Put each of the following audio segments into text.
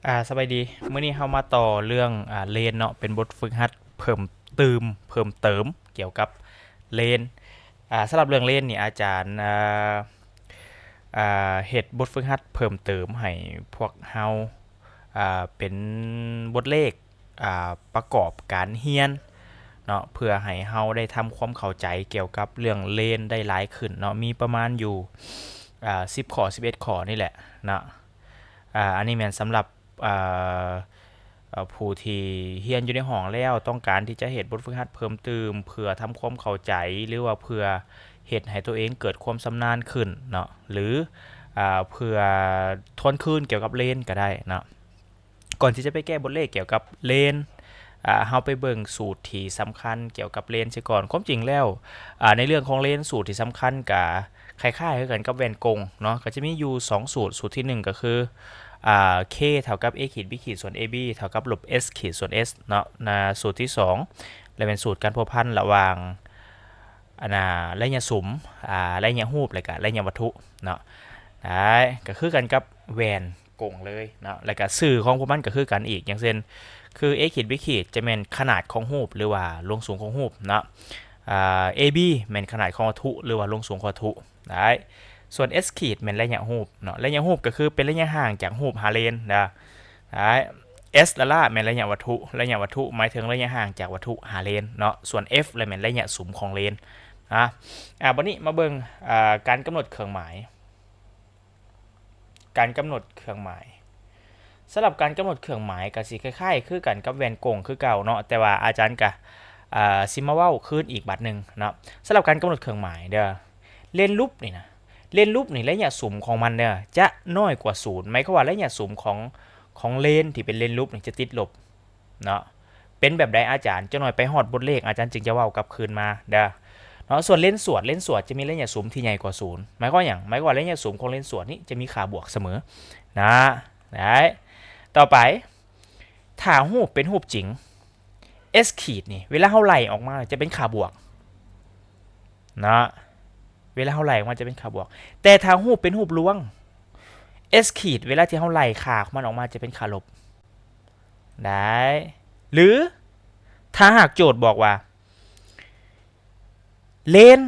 ອ່າ ສະບາຍດີ. ມື້ນີ້ເຮົາມາຕໍ່ເລື່ອງ ອ່າ ເລນເນາະ, ເປັນບົດຝຶກຫັດເພີ່ມຕື່ມ ເພີ່ມເຕີມກ່ຽວກັບເລນ. ອ່າ ສຳລັບເລື່ອງເລນນີ້ ອາຈານ ອ່າ ອ່າ ເຮັດບົດຝຶກຫັດເພີ່ມເຕີມໃຫ້ພວກເຮົາ ອ່າ ເປັນບົດເລກ ອ່າ ປະກອບການຮຽນເນາະ, ເພື່ອໃຫ້ເຮົາໄດ້ທຳຄວາມເຂົ້າໃຈກ່ຽວກັບເລື່ອງເລນໄດ້ຫຼາຍຂຶ້ນເນາະ. ມີປະມານຢູ່ ອ່າ ສິບຂໍ້ ສິບເອັດຂໍ້ນີ້ແຫຼະເນາະ. ອ່າ ອັນນີ້ແມ່ນສຳລັບ ອ່າ ເອີ່ ຜູ້ທີ່ຮຽນຢູ່ໃນຫ້ອງແລ້ວ ຕ້ອງການທີ່ຈະເຮັດບົດຝຶກຫັດເພີ່ມຕື່ມ ເພື່ອທຳຄວາມເຂົ້າໃຈ ຫຼືວ່າເພື່ອເຮັດໃຫ້ຕົວເອງເກີດຄວາມຊຳນານຂຶ້ນເນາະ ຫຼື ອ່າ ເພື່ອທວນຄືນກ່ຽວກັບເລນກໍໄດ້ເນາະ. ກ່ອນທີ່ຈະໄປແກ້ບົດເລກກ່ຽວກັບເລນ ອ່າ ເຮົາໄປເບິ່ງສູດທີ່ສຳຄັນກ່ຽວກັບເລນເສຍກ່ອນ. ຄວາມຈິງແລ້ວ ອ່າ ໃນເລື່ອງຂອງເລນ ສູດທີ່ສຳຄັນກະຄ້າຍໆຄືກັນກັບແວ່ນກົງເນາະ, ກໍຈະມີຢູ່ສອງສູດ. ສູດທີໜຶ່ງກໍຄື ອ່າ K ເທົ່າກັບ A ຂີດ B ຂີດ ສ່ວນ AB ເທົ່າກັບລົບ S ຂີດ ສ່ວນ S ເນາະ. ນະ ສູດທີສອງ ແລະ ແມ່ນສູດການພົວພັນລະຫວ່າງ ອັນນ່າ ໄລຍະສຸມ ອ່າ ໄລຍະຮູບ ແລະກະໄລຍະວັດຖຸເນາະ. ໄດ້ ກໍຄືກັນກັບແວ່ນກົງເລີຍເນາະ, ແລະກະຊື່ຂອງພວກມັນກໍຄືກັນອີກ. ຢ່າງເຊັ່ນ ຄື A ຂີດ B ຂີດ ຈະແມ່ນຂະໜາດຂອງຮູບ ຫຼືວ່າລວງສູງຂອງຮູບເນາະ. ອ່າ AB ແມ່ນຂະໜາດຂອງວັດຖຸ ຫຼືວ່າລວງສູງຂອງວັດຖຸ. ໄດ້ ສ່ວນ S ຂີດ ແມ່ນໄລຍະຮູບເນາະ. ໄລຍະຮູບກໍຄືເປັນໄລຍະຫ່າງຈາກຮູບຫາເລນເດີ. ໄດ້ S ລ້າໆ ແມ່ນໄລຍະວັດຖຸ, ໄລຍະວັດຖຸໝາຍເຖິງໄລຍະຫ່າງຈາກວັດຖຸຫາເລນເນາະ. ສ່ວນ F ລະແມ່ນໄລຍະສຸມຂອງເລນນະ. ອ່າ ບັດນີ້ມາເບິ່ງ ອ່າ ການກຳນົດເຄື່ອງໝາຍ. ການກຳນົດເຄື່ອງໝາຍ. ສຳລັບການກຳນົດເຄື່ອງໝາຍກໍຊິຄ້າຍໆຄືກັນກັບແວ່ນກົງຄືເກົ່າເນາະ, ແຕ່ວ່າອາຈານກະ ອ່າ ຊິມາເວົ້າຄືນອີກບາດໜຶ່ງເນາະ. ສຳລັບການກຳນົດເຄື່ອງໝາຍເດີ ເລນລົບນີ້ນະ ເລນລົບນີ້ໄລຍະສຸມຂອງມັນເດີ ຈະນ້ອຍກວ່າສູນ. ໝາຍຄວາມວ່າໄລຍະສຸມຂອງ ຂອງເລນທີ່ເປັນເລນລົບນີ້ຈະຕິດລົບເນາະ. ເປັນແບບໃດອາຈານ? ຈັກໜ້ອຍໄປຮອດບົດເລກ ອາຈານຈຶ່ງຈະເວົ້າກັບຄືນມາເດີເນາະ. ສ່ວນເລນສວດ, ເລນສວດຈະມີໄລຍະສຸມທີ່ໃຫຍ່ກວ່າສູນ. ໝາຍຄວາມຫຍັງ? ໝາຍຄວາມວ່າໄລຍະສຸມຂອງເລນສວດນີ້ຈະມີຄ່າບວກສະເໝີນະ. ໄດ້ ຕໍ່ໄປ ຖ້າຮູບເປັນຮູບຈິງ S ຂີດນີ້ ເວລາເຮົາໄລ່ອອກມາຈະເປັນຄ່າບວກເນາະ, ເວລາເຮົາໄລ່ອອກມາຈະເປັນຄ່າບວກ. ແຕ່ຖ້າຮູບເປັນຮູບລວງ S ຂີດ ເວລາທີ່ເຮົາໄລ່ຄ່າຂອງມັນອອກມາຈະເປັນຄ່າລົບ. ໄດ້ ຫຼື ຖ້າຫາກໂຈດບອກວ່າ ເລນ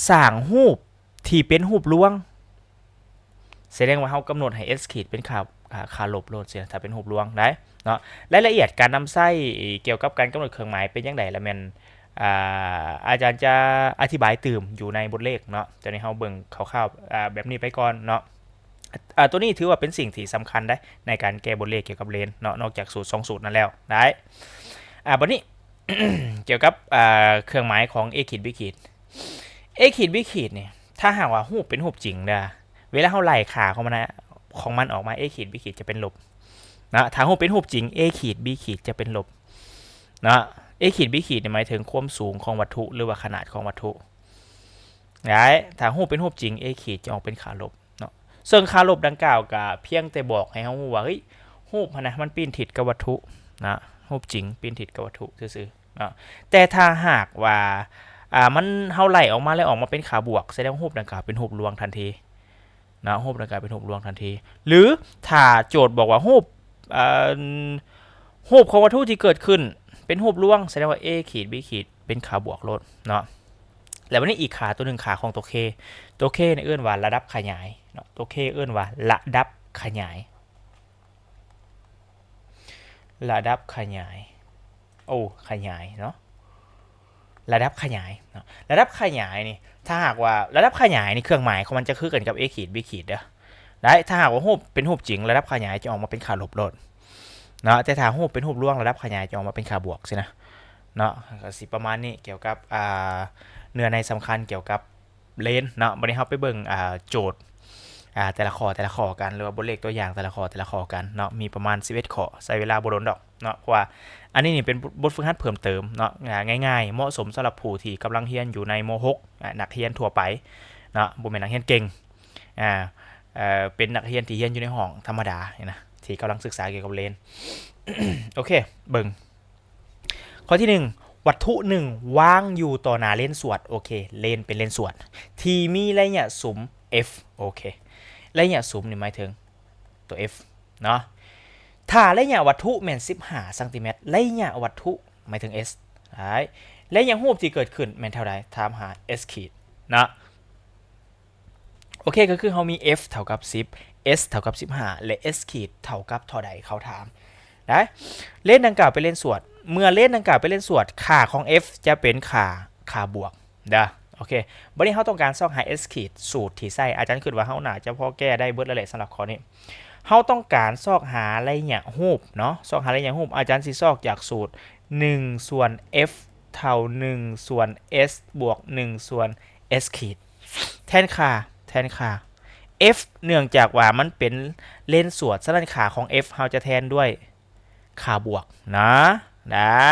ສ້າງຮູບທີ່ເປັນຮູບລວງ ສະແດງວ່າເຮົາກຳນົດໃຫ້ S ຂີດເປັນຄ່າ ອ່າ ຄ່າລົບໂລດຊີ້ນະ ຖ້າເປັນຮູບລວງໄດ້ເນາະ. ລາຍລະອຽດການນຳໃຊ້ກ່ຽວກັບການກຳນົດເຄື່ອງໝາຍເປັນຈັ່ງໃດລະແມ່ນ ອ່າ ອາຈານຈະອະທິບາຍຕື່ມຢູ່ໃນບົດເລກເນາະ. ຕອນນີ້ເຮົາເບິ່ງຄ່າວໆ ອ່າ ແບບນີ້ໄປກ່ອນເນາະ. ອ່າ ຕົວນີ້ຖືວ່າເປັນສິ່ງທີ່ສຳຄັນໄດ໋ ໃນການແກ້ບົດເລກກ່ຽວກັບເລນເນາະ, ນອກຈາກສູດສອງສູດນັ້ນແລ້ວໄດ້. ອ່າ ບັດນີ້ ກ່ຽວກັບ ອ່າ ເຄື່ອງໝາຍຂອງ A ຂີດ B ຂີດ A ຂີດ B ຂີດນີ້ ຖ້າຫາກວ່າຮູບເປັນຮູບຈິງເດີ ເວລາເຮົາໄລ່ຄ່າຂອງມັນນະ ຂອງມັນອອກມາ A ຂີດ B ຂີດຈະເປັນລົບເນາະ. ຖ້າຮູບເປັນຮູບຈິງ A ຂີດ B ຂີດຈະເປັນລົບເນາະ. A ຂີດ B ຂີດນີ້ໝາຍເຖິງຄວາມສູງຂອງວັດຖຸ ຫຼືວ່າຂະໜາດຂອງວັດຖຸ. ໄດ້ ຖ້າຮູບເປັນຮູບຈິງ A ຂີດຈະອອກເປັນຄ່າລົບເນາະ. ເຊິ່ງຄ່າລົບດັ່ງກ່າວກະພຽງແຕ່ບອກໃຫ້ເຮົາຮູ້ວ່າ ເຮີ້ຍ ຮູບຫັ້ນນະ ມັນປີ້ນທິດກັບວັດຖຸນະ, ຮູບຈິງປີ້ນທິດກັບວັດຖຸຊື່ໆເນາະ. ແຕ່ຖ້າຫາກວ່າ ອ່າ ມັນ ເຮົາໄລ່ອອກມາແລ້ວອອກມາເປັນຄ່າບວກ ສະແດງວ່າຮູບດັ່ງກ່າວເປັນຮູບລວງທັນທີເນາະ, ຮູບດັ່ງກ່າວເປັນຮູບລວງທັນທີ. ຫຼື ຖ້າໂຈດບອກວ່າຮູບ ເອີ່ ຮູບຂອງວັດຖຸທີ່ເກີດຂຶ້ນເປັນຮູບລວງ ສະແດງວ່າ A ຂີດ B ຂີດ ເປັນຄ່າບວກໂລດເນາະ. ແລ້ວບັດນີ້ອີກຄ່າຕົວໜຶ່ງ ຄ່າຂອງຕົວ K ຕົວ K ນີ້ເອີ້ນວ່າລະດັບຂະຫຍາຍເນາະ, ຕົວ K ເອີ້ນວ່າລະດັບຂະຫຍາຍ ລະດັບຂະຫຍາຍ ໂອ້ ຂະຫຍາຍເນາະ, ລະດັບຂະຫຍາຍເນາະ. ລະດັບຂະຫຍາຍນີ້ ຖ້າຫາກວ່າລະດັບຂະຫຍາຍນີ້ ເຄື່ອງໝາຍຂອງມັນຈະຄືກັນກັບ A ຂີດ B ຂີດເດີ. ໄດ້ ຖ້າຫາກວ່າຮູບເປັນຮູບຈິງ ລະດັບຂະຫຍາຍຈະອອກມາເປັນຄ່າລົບໂລດເນາະ, ແຕ່ຖ້າຮູບເປັນຮູບລວງ ລະດັບຂະຫຍາຍຈະອອກມາເປັນຄ່າບວກຊີ້ນະເນາະ. ກໍຊິປະມານນີ້ ກ່ຽວກັບ ອ່າ ເນື້ອໃນສຳຄັນກ່ຽວກັບເລນເນາະ. ບັດນີ້ເຮົາໄປເບິ່ງ ອ່າ ໂຈດ ອ່າ ແຕ່ລະຂໍ້ ແຕ່ລະຂໍ້ກັນ ຫຼືວ່າບົດເລກຕົວຢ່າງແຕ່ລະຂໍ້ ແຕ່ລະຂໍ້ກັນເນາະ. ມີປະມານສິບເອັດຂໍ້ ໃຊ້ເວລາບໍ່ດົນດອກເນາະ, ເພາະວ່າອັນນີ້ນີ້ເປັນບົດ ບົດຝຶກຫັດເພີ່ມເຕີມເນາະ ອ່າ ງ່າຍໆ ເໝາະສົມສຳລັບຜູ້ທີ່ກຳລັງຮຽນຢູ່ໃນ ມ. ຫົກ ອ່າ ນັກຮຽນທົ່ວໄປເນາະ, ບໍ່ແມ່ນນັກຮຽນເກັ່ງ ອ່າ ເປັນນັກຮຽນທີ່ຮຽນຢູ່ໃນຫ້ອງທຳມະດານີ້ນະ ທີ່ກຳລັງສຶກສາກ່ຽວກັບເລນ. ໂອເຄ ເບິ່ງ ຂໍ້ທີໜຶ່ງ ວັດຖຸໜຶ່ງວາງຢູ່ຕໍ່ໜ້າເລນສວດ. ໂອເຄ ເລນເປັນເລນສວດທີ່ມີໄລຍະສຸມ F. ໂອເຄ ໄລຍະສຸມນີ້ໝາຍເຖິງຕົວ F ເນາະ. ຖ້າໄລຍະວັດຖຸແມ່ນສິບຫ້າຊັງຕີແມັດ, ໄລຍະວັດຖຸໝາຍເຖິງ S ໄດ້. ໄລຍະຮູບທີ່ເກີດຂຶ້ນແມ່ນເທົ່າໃດ? ຖາມຫາ S ຂີດເນາະ. ໂອເຄ, ກໍຄືເຮົາມີ F ເທົ່າກັບສິບ, S ເທົ່າກັບສິບຫ້າ ແລະ S ຂີດເທົ່າກັບເທົ່າໃດ? ເຂົາຖາມໄດ້. ເລນດັ່ງກ່າວເປັນເລນສວດ. ເມື່ອເລນດັ່ງກ່າວເປັນເລນສວດ, ຄ່າຂອງ F ຈະເປັນຄ່າ, ຄ່າບວກ. ເດີ ໂອເຄ. ບັດນີ້ເຮົາຕ້ອງການຊອກຫາ S ຂີດ, ສູດທີ່ໃຊ້, ອາຈານຄິດວ່າເຮົາໜ້າຈະພໍແກ້ໄດ້ເບິດແລ້ວແຫຼະສຳລັບຂໍ້ນີ້. ເຮົາຕ້ອງການຊອກຫາໄລຍະຮູບເນາະ, ຊອກຫາໄລຍະຮູບ, ອາຈານຊິຊອກຈາກສູດ ໜຶ່ງສ່ວນ F ເທົ່າ ໜຶ່ງສ່ວນ S ບວກ ໜຶ່ງສ່ວນ S ຂີດ. ແທນຄ່າ, ແທນຄ່າ F ເນື່ອງຈາກວ່າມັນເປັນເລນສວດ, ສະນັ້ນຄ່າຂອງ F ເຮົາຈະແທນດ້ວຍ ຄ່າບວກນະ ໄດ້.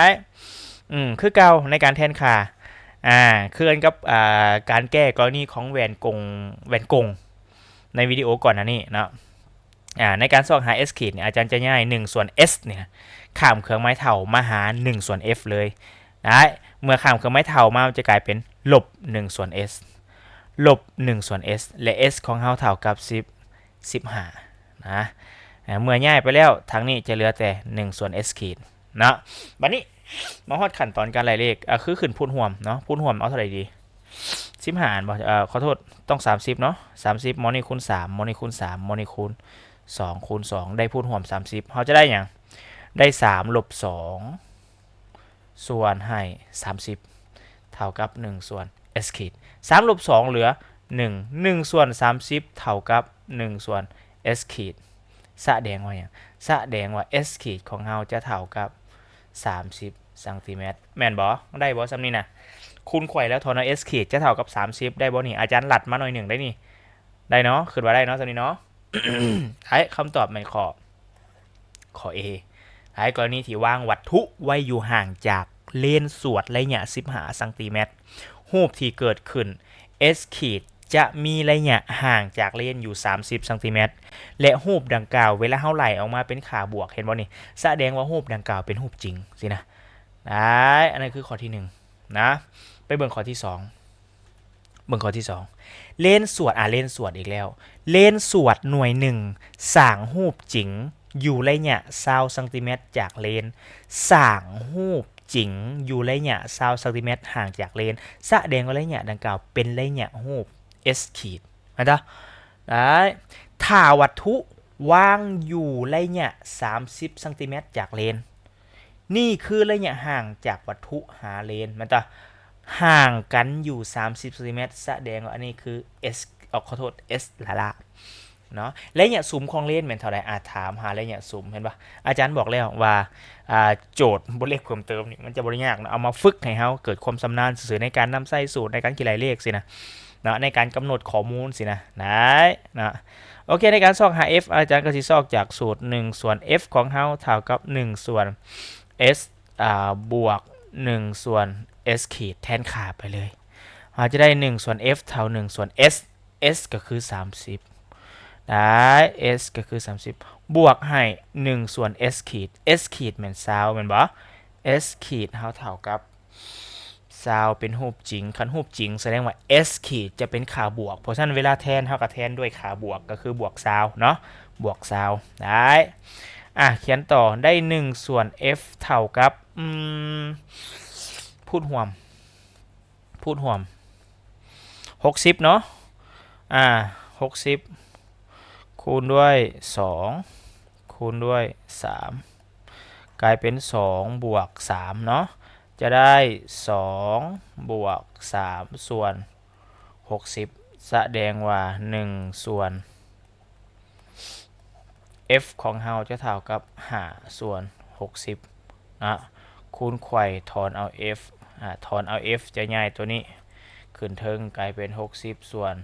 ອືມ ຄືເກົ່າໃນການແທນຄ່າ, ອ່າ ຄືກັນກັບ ອ່າ ການແກ້ກໍລະນີຂອງແຫວນກົງ, ແຫວນກົງໃນວິດີໂອກ່ອນໜ້ານີ້ເນາະ. ອ່າ ໃນການຊອກຫາ S ຂີດນີ້ ອາຈານຈະຍ້າຍ ໜຶ່ງສ່ວນ S ນີ້ນະ ຂ້າມເຄື່ອງໝາຍເທົ່າມາຫາ ໜຶ່ງສ່ວນ F ເລີຍ ໄດ້. ເມື່ອຂ້າມເຄື່ອງໝາຍເທົ່າມາ ມັນຈະກາຍເປັນ ລົບ ໜຶ່ງສ່ວນ S ລົບ ໜຶ່ງສ່ວນ S ແລະ S ຂອງເຮົາເທົ່າກັບ ສິບ ສິບຫ້ານະ. ເມື່ອຍ້າຍໄປແລ້ວ ທາງນີ້ຈະເຫຼືອແຕ່ ໜຶ່ງສ່ວນ S ຂີດເນາະ. ບັດນີ້ມາຮອດຂັ້ນຕອນການໄລ່ເລກ, ອ່າ ຄືຂຶ້ນພູດຮ່ວມເນາະ. ພູດຮ່ວມເອົາເທົ່າໃດດີ? ສິບຫ້າ ແມ່ນບໍ່? ເອີ ຂໍໂທດ, ຕ້ອງ ສາມສິບເນາະ. ສາມສິບ ໝໍນີ້ຄູນ ສາມ, ໝໍນີ້ຄູນ ສາມ, ໝໍນີ້ຄູນ ສອງ ຄູນ ສອງ ໄດ້ພູດຮ່ວມ ສາມສິບ. ເຮົາຈະໄດ້ຫຍັງ? ໄດ້ ສາມ ລົບ ສອງ ສ່ວນໃຫ້ ສາມສິບ ເທົ່າກັບ ໜຶ່ງສ່ວນ S ຂີດ. ສາມ ລົບ ສອງ ເຫຼືອ ໜຶ່ງ. ໜຶ່ງສ່ວນ ສາມສິບ ເທົ່າກັບ ໜຶ່ງສ່ວນ S ຂີດ. ສະແດງວ່າຫຍັງ? ສະແດງວ່າ S ຂີດຂອງເຮົາຈະເທົ່າກັບ ສາມສິບຊັງຕີແມັດ ແມ່ນບໍ່? ໄດ້ບໍ່ຊ່ຳນີ້ນະ? ຄູນໄຂວ້ແລ້ວ ຖອນເອົາ S ຂີດຈະເທົ່າກັບ ສາມສິບ ໄດ້ບໍ່ນີ້? ອາຈານລັດມາໜ້ອຍໜຶ່ງໄດ້ນີ້ ໄດ້ເນາະ? ຄິດວ່າໄດ້ເນາະ ຊ່ຳນີ້ເນາະ. ໄດ້ ຄຳຕອບແມ່ນຂໍ້ ຂໍ້ A. ໃນກໍລະນີທີ່ວາງວັດຖຸໄວ້ຢູ່ຫ່າງຈາກເລນສວດໄລຍະ ສິບຫ້າ ຊັງຕີແມັດ, ຮູບທີ່ເກີດຂຶ້ນ S ຂີດຈະມີໄລຍະຫ່າງຈາກເລນຢູ່ ສາມສິບ ຊັງຕີແມັດ ແລະ ຮູບດັ່ງກ່າວ ເວລາເຮົາໄລ່ອອກມາເປັນຄ່າບວກ ເຫັນບໍ່ນີ້? ສະແດງວ່າຮູບດັ່ງກ່າວເປັນຮູບຈິງ ຊີ້ນະ. ໄດ້ ອັນນັ້ນຄືຂໍ້ທີໜຶ່ງນະ. ໄປເບິ່ງຂໍ້ທີສອງ. ເບິ່ງຂໍ້ທີສອງ. ເລນສວດ, ອາ, ເລນສວດອີກແລ້ວ. ເລນສວດໜ່ວຍໜຶ່ງສ້າງຮູບຈິງຢູ່ໄລຍະ ຊາວ ຊັງຕີແມັດຈາກເລນ. ສ້າງຮູບຈິງຢູ່ໄລຍະ ຊາວ ຊັງຕີແມັດຫ່າງຈາກເລນ. ສະແດງວ່າໄລຍະດັ່ງກ່າວເປັນໄລຍະຮູບ S ຂີດ. ເຫັນບໍ່? ໄດ້. ຖ້າວັດຖຸວາງຢູ່ໄລຍະ ສາມສິບ ຊັງຕີແມັດຈາກເລນ. ນີ້ຄືໄລຍະຫ່າງຈາກວັດຖຸຫາເລນ ແມ່ນຕາ ຫ່າງກັນຢູ່ ສາມສິບ ຊັງຕີແມັດ ສະແດງວ່າອັນນີ້ຄື S ອາ ຂໍໂທດ S ຫຼ້າໆເນາະ. ໄລຍະສຸມຂອງເລນແມ່ນເທົ່າໃດ? ອາ ຖາມຫາໄລຍະສຸມ ເຫັນບໍ່? ອາຈານບອກແລ້ວວ່າ ອາ ໂຈດບົດເລກເພີ່ມເຕີມນີ້ ມັນຈະບໍ່ໄດ້ຍາກເນາະ, ເອົາມາຝຶກໃຫ້ເຮົາເກີດຄວາມຊຳນານຊື່ໆ ໃນການນຳໃຊ້ສູດ ໃນການຄິດໄລ່ເລກຊີ້ນະ ເນາະ, ໃນການກຳນົດຂໍ້ມູນຊີ້ນະ ໄດ້ເນາະ. ໂອເຄ ໃນການຊອກຫາ F ອາຈານກໍຊິຊອກຈາກສູດ ໜຶ່ງສ່ວນ F ຂອງເຮົາເທົ່າກັບ ໜຶ່ງສ່ວນ S ອາ ບວກ ໜຶ່ງສ່ວນ S ຂີດ ແທນຄ່າໄປເລີຍ. ເຮົາຈະໄດ້ ໜຶ່ງສ່ວນ F ເທົ່າ ໜຶ່ງສ່ວນ S, S ກໍຄື ສາມສິບ ໄດ້ S ກໍຄື ສາມສິບ ບວກໃຫ້ ໜຶ່ງສ່ວນ S ຂີດ, S ຂີດແມ່ນ ຊາວ ແມ່ນບໍ່? S ຂີດເຮົາເທົ່າກັບ ຊາວເປັນຮູບຈິງ, ຄັນຮູບຈິງສະແດງວ່າ S ຂີດຈະເປັນຄ່າບວກ, ເພາະສະນັ້ນເວລາແທນເຮົາກໍແທນດ້ວຍຄ່າບວກ ກໍຄືບວກຊາວເນາະ, ບວກຊາວ ໄດ້. ອາ ຂຽນຕໍ່ ໄດ້ ໜຶ່ງສ່ວນ F ເທົ່າກັບ ອືມ ພູດຮ່ວມ ພູດຮ່ວມ ຫົກສິບເນາະ, ອາ ຫົກສິບ ຄູນດ້ວຍ ສອງ ຄູນດ້ວຍ ສາມ ກາຍເປັນ ສອງ ບວກ ສາມ ເນາະ, ຈະໄດ້ ສອງ ບວກ ສາມ ສ່ວນ ຫົກສິບ ສະແດງວ່າ ໜຶ່ງ ສ່ວນ F ຂອງເຮົາຈະເທົ່າກັບ ຫ້າ ສ່ວນ ຫົກສິບ ເນາະ, ຄູນໄຂວ້ ຖອນເອົາ F ອາ ຖອນເອົາ F ຈະຍ້າຍຕົວນີ້ຂຶ້ນເທິງ ກາຍເປັນ ຫົກສິບ ສ່ວນ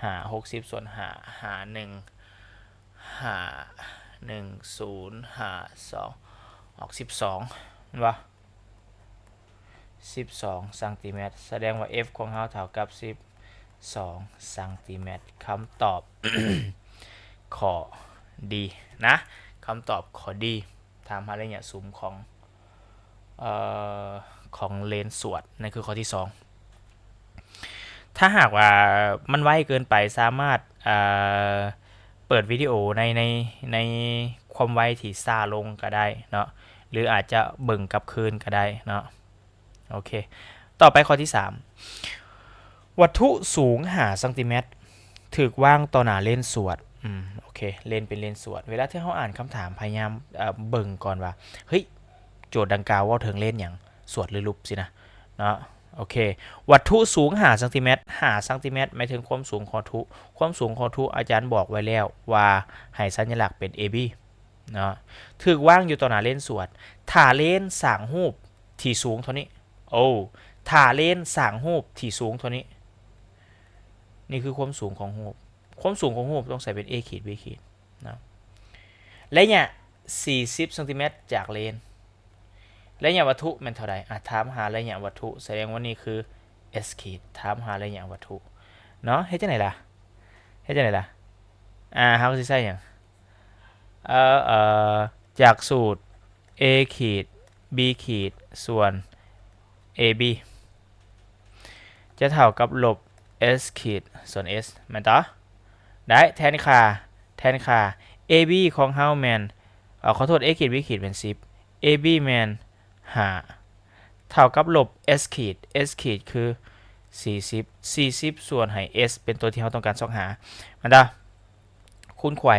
ຫ້າ ຫົກສິບ ສ່ວນ ຫ້າ ຫາ ໜຶ່ງ ຫ້າ ໜຶ່ງ ສູນ ຫ້າ ສອງ ອອກ ສິບສອງ ແມ່ນບໍ່? ສິບສອງຊັງຕີແມັດ ສະແດງວ່າ F ຂອງເຮົາເທົ່າກັບ ສິບສອງຊັງຕີແມັດ. ຄຳຕອບ ຂໍ້ D ນະ, ຄຳຕອບຂໍ້ D ຖາມຫາໄລຍະສຸມຂອງ ເອີ ຂອງເລນສວດ, ນັ້ນຄືຂໍ້ທີສອງ. ຖ້າຫາກວ່າມັນໄວເກີນໄປ ສາມາດ ເອີ ເປີດວິດີໂອໃນ ໃນ ໃນຄ ຄວາມໄວທີ່ຊ້າລົງກໍໄດ້ເນາະ ຫຼືອາດຈະເບິ່ງກັບຄືນກໍໄດ້ເນາະ. ໂອເຄ ຕໍ່ໄປຂໍ້ທີສາມ ວັດຖຸສູງຫ້າຊັງຕີແມັດ ຖືກວາງຕໍ່ໜ້າເລນສວດ. ອືມ ໂອເຄ ເລນເປັນເລນສວດ. ເວລາທີ່ເຮົາອ່ານຄຳຖາມ ພະຍາຍາມ ເອີ່ ເບິ່ງກ່ອນວ່າ ເຮີ້ຍ ໂຈດດັ່ງກ່າວເວົ້າເຖິງເລນຫຍັງ? ສວດ ຫຼື ຫຼຸບ ຊີ້ນະເນາະ. ໂອເຄ ວັດຖຸສູງຫ້າຊັງຕີແມັດ ຫ້າຊັງຕີແມັດ ໝາຍເຖິງຄວາມສູງຂອງວັດຖຸ. ຄວາມສູງຂອງວັດຖຸ ອາຈານບອກໄວ້ແລ້ວວ່າໃຫ້ສັນຍະລັກເປັນ ເອ ບີ ເນາະ ຖືກວາງຢູ່ຕໍ່ໜ້າເລນສວດ. ຖ້າເລນສ້າງຮູບທີ່ສູງເທົ່ານີ້ ໂອ້ ຖ້າເລນສ້າງຮູບທີ່ສູງເທົ່ານີ້ ນີ້ຄືຄວາມສູງຂອງຮູບ. ຄວາມສູງຂອງຮູບຕ້ອງໃສ່ເປັນ ເອ ຂີດ ບີ ຂີດເນາະ. ໄລຍະສີ່ສິບຊັງຕີແມັດຈາກເລນ. ໄລຍະວັດຖຸແມ່ນເທົ່າໃດ? ອາ ຖາມຫາໄລຍະວັດຖຸ ສະແດງວ່ານີ້ຄື ເອສ ຂີດ. ຖາມຫາໄລຍະວັດຖຸເນາະ. ເຮັດຈັ່ງໃດລະ? ເຮັດຈັ່ງໃດລະ? ອາ ເຮົາຊິໃຊ້ຫຍັງ? ເອີ ເອີ ຈາກສູດ ເອ ຂີດ ບີ ຂີດ ສ່ວນ ເອ ບີ ຈະເທົ່າກັບລົບ ເອສ ຂີດ ສ່ວນ ເອສ ແມ່ນຕາ? ໄດ້ ແທນຄ່າ ແທນຄ່າ ເອ ບີ ຂອງເຮົາແມ່ນ ເອີ ຂໍໂທດ ເອ ຂີດ ບີ ຂີດ ແມ່ນສິບ ເອ ບີ ແມ່ນຫ້າ ເທົ່າກັບລົບ ເອສ ຂີດ ເອສ ຂີດຄືສີ່ສິບ ສີ່ສິບສ່ວນໃຫ້ ເອສ ເປັນຕົວທີ່ເຮົາຕ້ອງການຊອກຫາ ແມ່ນຕາ? ຄູນໄຂວ້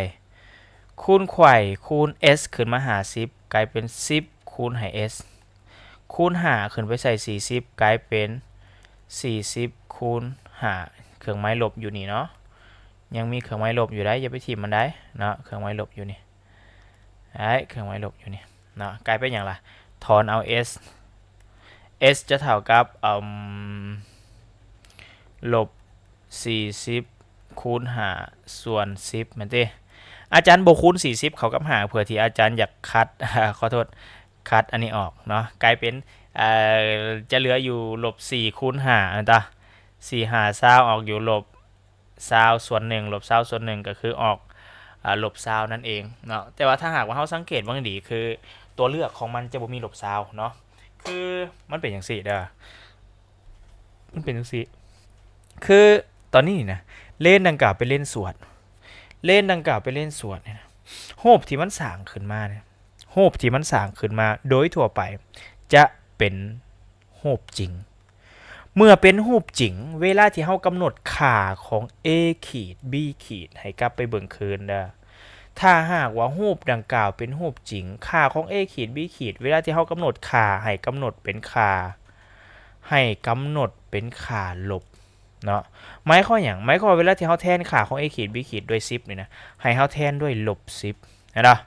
ຄູນໄຂວ້ຄູນ ເອສ ຂຶ້ນມາຫ້າສິບ ກາຍເປັນສິບຄູນໃຫ້ ເອສ ຄູນຫ້າຂຶ້ນໄປໃສ່ສີ່ສິບ ກາຍເປັນສີ່ສິບຄູນຫ້າ ເຄື່ອງໝາຍລົບຢູ່ນີ້ເນາະ ຍັງມີເຄື່ອງໝາຍລົບຢູ່ໄດ໋ ຢ່າໄປຖິ້ມມັນໄດ໋ເນາະ ເຄື່ອງໝາຍລົບຢູ່ນີ້ ໄດ້ເຄື່ອງໝາຍລົບຢູ່ນີ້ເນາະ ກາຍເປັນຫຍັງລະ? ຖອນເອົາ ເອສ ເອສ ຈະເທົ່າກັບ ເອີ່ມ ລົບສີ່ສິບຄູນຫ້າສ່ວນສິບ ແມ່ນຕິ? ອາຈານບໍ່ຄູນສີ່ສິບເຂົ້າກັບຫ້າ ເພື່ອທີ່ອາຈານຢາກຄັດ ຂໍໂທດ ຄັດອັນນີ້ອອກເນາະ ກາຍເປັນ ເອີ ຈະເຫຼືອຢູ່ລົບສີ່ຄູນຫ້າ ແມ່ນຕາ? ສີ່ຫ້າຊາວ ອອກຢູ່ລົບຊາວສ່ວນໜຶ່ງ ລົບຊາວສ່ວນໜຶ່ງ ກໍຄືອອກ ອາ ລົບຊາວນັ້ນເອງເນາະ ແຕ່ວ່າຖ້າຫາກວ່າເຮົາສັງເກດເບິ່ງດີໆ ຄືຕົວເລືອກຂອງມັນຈະບໍ່ມີລົບຊາວເນາະ ຄືມັນເປັນຈັ່ງຊີ້ເດີ ມັນເປັນຈັ່ງຊີ້ ຄືຕອນນີ້ນະ ເລນດັ່ງກ່າວເປັນເລນສວດ ເລນດັ່ງກ່າວເປັນເລນສວດນີ້ນະ ຮູບທີ່ມັນສ້າງຂຶ້ນມານີ້ ຮູບທີ່ມັນສ້າງຂຶ້ນມາໂດຍທົ່ວໄປຈະເປັນຮູບຈິງ ເມື່ອເປັນຮູບຈິງ ເວລາທີ່ເຮົາກຳນົດຄ່າຂອງ ເອ ຂີດ ບີ ຂີດ ໃຫ້ກັບໄປເບິ່ງຄືນເດີ ຖ້າຫາກວ່າຮູບດັ່ງກ່າວເປັນຮູບຈິງ ຄ່າຂອງ ເອ ຂີດ ບີ ຂີດ ເວລາທີ່ເຮົາກຳນົດຄ່າ ໃຫ້ກຳນົດເປັນຄ່າ ໃຫ້ກຳນົດເປັນຄ່າລົບເນາະ ໝາຍຄວາມຫຍັງ? ໝາຍຄວາມວ່າເວລາທີ່ເຮົາແທນຄ່າຂອງ ເອ ຂີດ ບີ ຂີດ ດ້ວຍສິບນີ້ນະ ໃຫ້ເຮົາແທນດ້ວຍລົບສິບ ເຫັນບໍ່?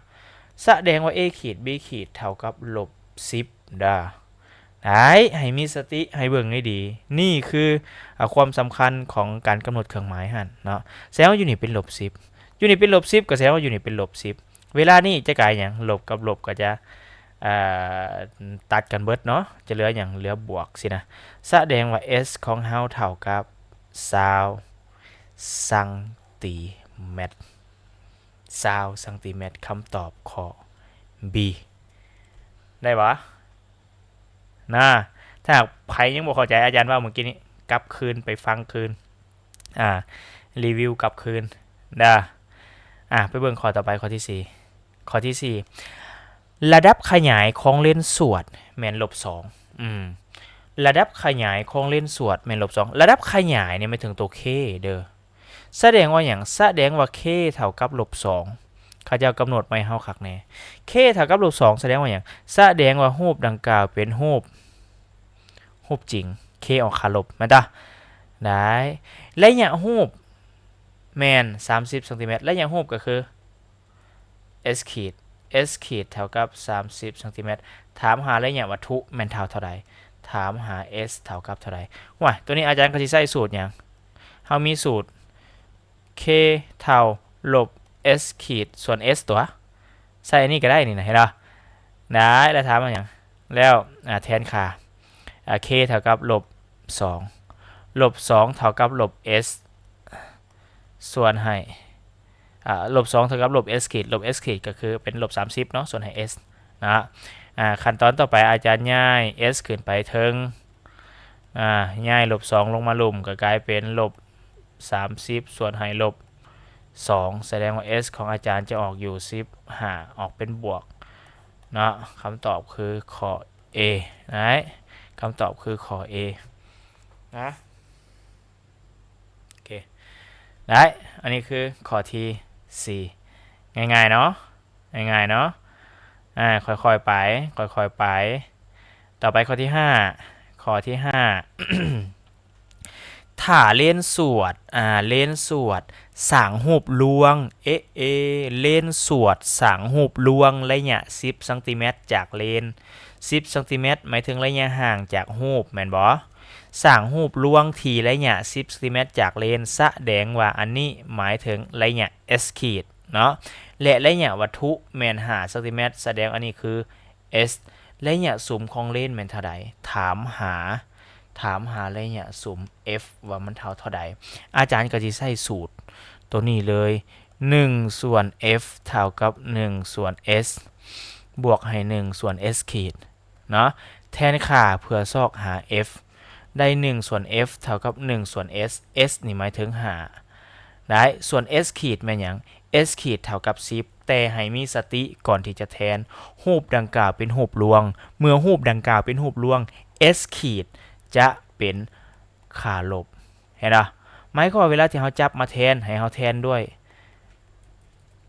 ສະແດງວ່າ ເອ ຂີດ ບີ ຂີດ ເທົ່າກັບລົບສິບເດີ ໄດ້ ໃຫ້ມີສະຕິ ໃຫ້ເບິ່ງໃຫ້ດີ ນີ້ຄື ອາ ຄວາມສຳຄັນຂອງການກຳນົດເຄື່ອງໝາຍຫັ້ນເນາະ ສະແດງວ່າຢູ່ນີ້ເປັນລົບສິບ ຢູ່ນີ້ເປັນລົບສິບ ກໍສະແດງວ່າຢູ່ນີ້ເປັນລົບສິບ ເວລານີ້ຈະກາຍຫຍັງ? ລົບກັບລົບກໍຈະ ເອີ ຕັດກັນເບິດເນາະ ຈະເຫຼືອຫຍັງ? ເຫຼືອບວກຊີ້ນະ ສະແດງວ່າ ເອສ ຂອງເຮົາເທົ່າກັບຊາວຊັງຕີແມັດ ຊາວຊັງຕີແມັດ ຄຳຕອບຂໍ້ B ໄດ້ບໍ່? ນະ ຖ້າຫາກໃຜຍັງບໍ່ເຂົ້າໃຈອາຈານເວົ້າມື້ກີ້ນີ້ ກັບຄືນໄປຟັງຄືນ ອາ ຣີວິວກັບຄືນເດີ ອາ ໄປເບິ່ງຂໍ້ຕໍ່ໄປ ຂໍ້ທີສີ່ ຂໍ້ທີສີ່ ລະດັບຂະຫຍາຍຂອງເລນສວດແມ່ນລົບສອງ ອືມ ລະດັບຂະຫຍາຍຂອງເລນສວດແມ່ນລົບສອງ ລະດັບຂະຫຍາຍນີ້ໝາຍເຖິງໂຕ K ເດີ ສະແດງວ່າຫຍັງ? ສະແດງວ່າ K ເທົ່າກັບລົບສອງ ເຂົາເຈົ້າກຳນົດມາໃຫ້ເຮົາຄັກແນ່ K ເທົ່າກັບລົບສອງ ສະແດງວ່າຫຍັງ? ສະແດງວ່າຮູບດັ່ງກ່າວເປັນຮູບ ຮູບຈິງ K ອອກຄ່າລົບ ແມ່ນຕາ? ໄດ້ ໄລຍະຮູບແມ່ນສາມສິບຊັງຕີແມັດ ໄລຍະຮູບກໍຄື S ຂີດ S ຂີດເທົ່າກັບສາມສິບຊັງຕີແມັດ ຖາມຫາໄລຍະວັດຖຸແມ່ນເທົ່າເທົ່າໃດ? ຖາມຫາ S ເທົ່າກັບເທົ່າໃດ? ໂອ້ຍ ຕົວນີ້ອາຈານກໍຊິໃຊ້ສູດຫຍັງ? ເຮົາມີສູດ K ເທົ່າລົບ S ຂີດສ່ວນ S ຕົວະ ໃສ່ອັນນີ້ກໍໄດ້ນີ້ນະ ເຫັນບໍ່? ໄດ້ ແລ້ວຖາມວ່າຫຍັງ? ແລ້ວ ອາ ແທນຄ່າ ອາ K ເທົ່າກັບລົບສອງ ລົບສອງເທົ່າກັບລົບ S ສ່ວນໃຫ້ ອາ ລົບສອງເທົ່າກັບລົບ S ຂີດ ລົບ S ຂີດກໍຄືເປັນລົບສາມສິບເນາະ ສ່ວນໃຫ້ S ນະ ອາ ຂັ້ນຕອນຕໍ່ໄປອາຈານຍ້າຍ S ຂຶ້ນໄປເທິງ ອາ ຍ້າຍລົບສອງລົງມາລຸ່ມ ກໍກາຍເປັນລົບສາມສິບ ສ່ວນໃຫ້ລົບ ສອງ ສະແດງວ່າ S ຂອງອາຈານຈະອອກຢູ່ສິບຫ້າ ອອກເປັນບວກເນາະ. ຄຳຕອບຄືຂໍ້ A ນະ ຄຳຕອບຄືຂໍ້ A ນະ. ໂອເຄ ໄດ້ ອັນນີ້ຄືຂໍ້ທີສີ່ ງ່າຍໆເນາະ ງ່າຍໆເນາະ. ອາ ຄ່ອຍໆໄປ ຄ່ອຍໆໄປ. ຕໍ່ໄປຂໍ້ທີຫ້າ ຂໍ້ທີຫ້າ ຖ້າເລນສວດ ອາ ເລນສວດສ້າງຮູບລວງ ເອ ເອ ເລນສວດສ້າງຮູບລວງໄລຍະສິບຊັງຕີແມັດຈາກເລນ ສິບຊັງຕີແມັດ ໝາຍເຖິງໄລຍະຫ່າງຈາກຮູບ ແມ່ນບໍ່? ສ້າງຮູບລວງທີ່ໄລຍະສິບຊັງຕີແມັດຈາກເລນ ສະແດງວ່າອັນນີ້ໝາຍເຖິງໄລຍະ S ຂີດເນາະ ແລະ ໄລຍະວັດຖຸແມ່ນຫ້າຊັງຕີແມັດ ສະແດງອັນນີ້ຄື S. ໄລຍະສຸມຂອງເລນແມ່ນເທົ່າໃດ? ຖາມຫາ ຖາມຫາໄລຍະສຸມ F ວ່າມັນເທົ່າເທົ່າໃດ? ອາຈານກໍຊິໃຊ້ສູດໂຕນີ້ເລີຍ ໜຶ່ງສ່ວນ F ເທົ່າກັບໜຶ່ງສ່ວນ S ບວກໃຫ້ໜຶ່ງສ່ວນ S ຂີດເນາະ ແທນຄ່າເພື່ອຊອກຫາ F ໄດ້ໜຶ່ງສ່ວນ F ເທົ່າກັບໜຶ່ງສ່ວນ S S ນີ້ໝາຍເຖິງຫ້າ ໄດ້ ສ່ວນ S ຂີດແມ່ນຫຍັງ? S ຂີດເທົ່າກັບສິບ ແຕ່ໃຫ້ມີສະຕິກ່ອນທີ່ຈະແທນ ຮູບດັ່ງກ່າວເປັນຮູບລວງ ເມື່ອຮູບດັ່ງກ່າວເປັນຮູບລວງ S ຂີດຈະເປັນຄ່າລົບ ເຫັນບໍ່? ໝາຍຄວາມວ່າເວລາທີ່ເຮົາຈັບມາແທນ ໃຫ້ເຮົາແທນດ້ວຍ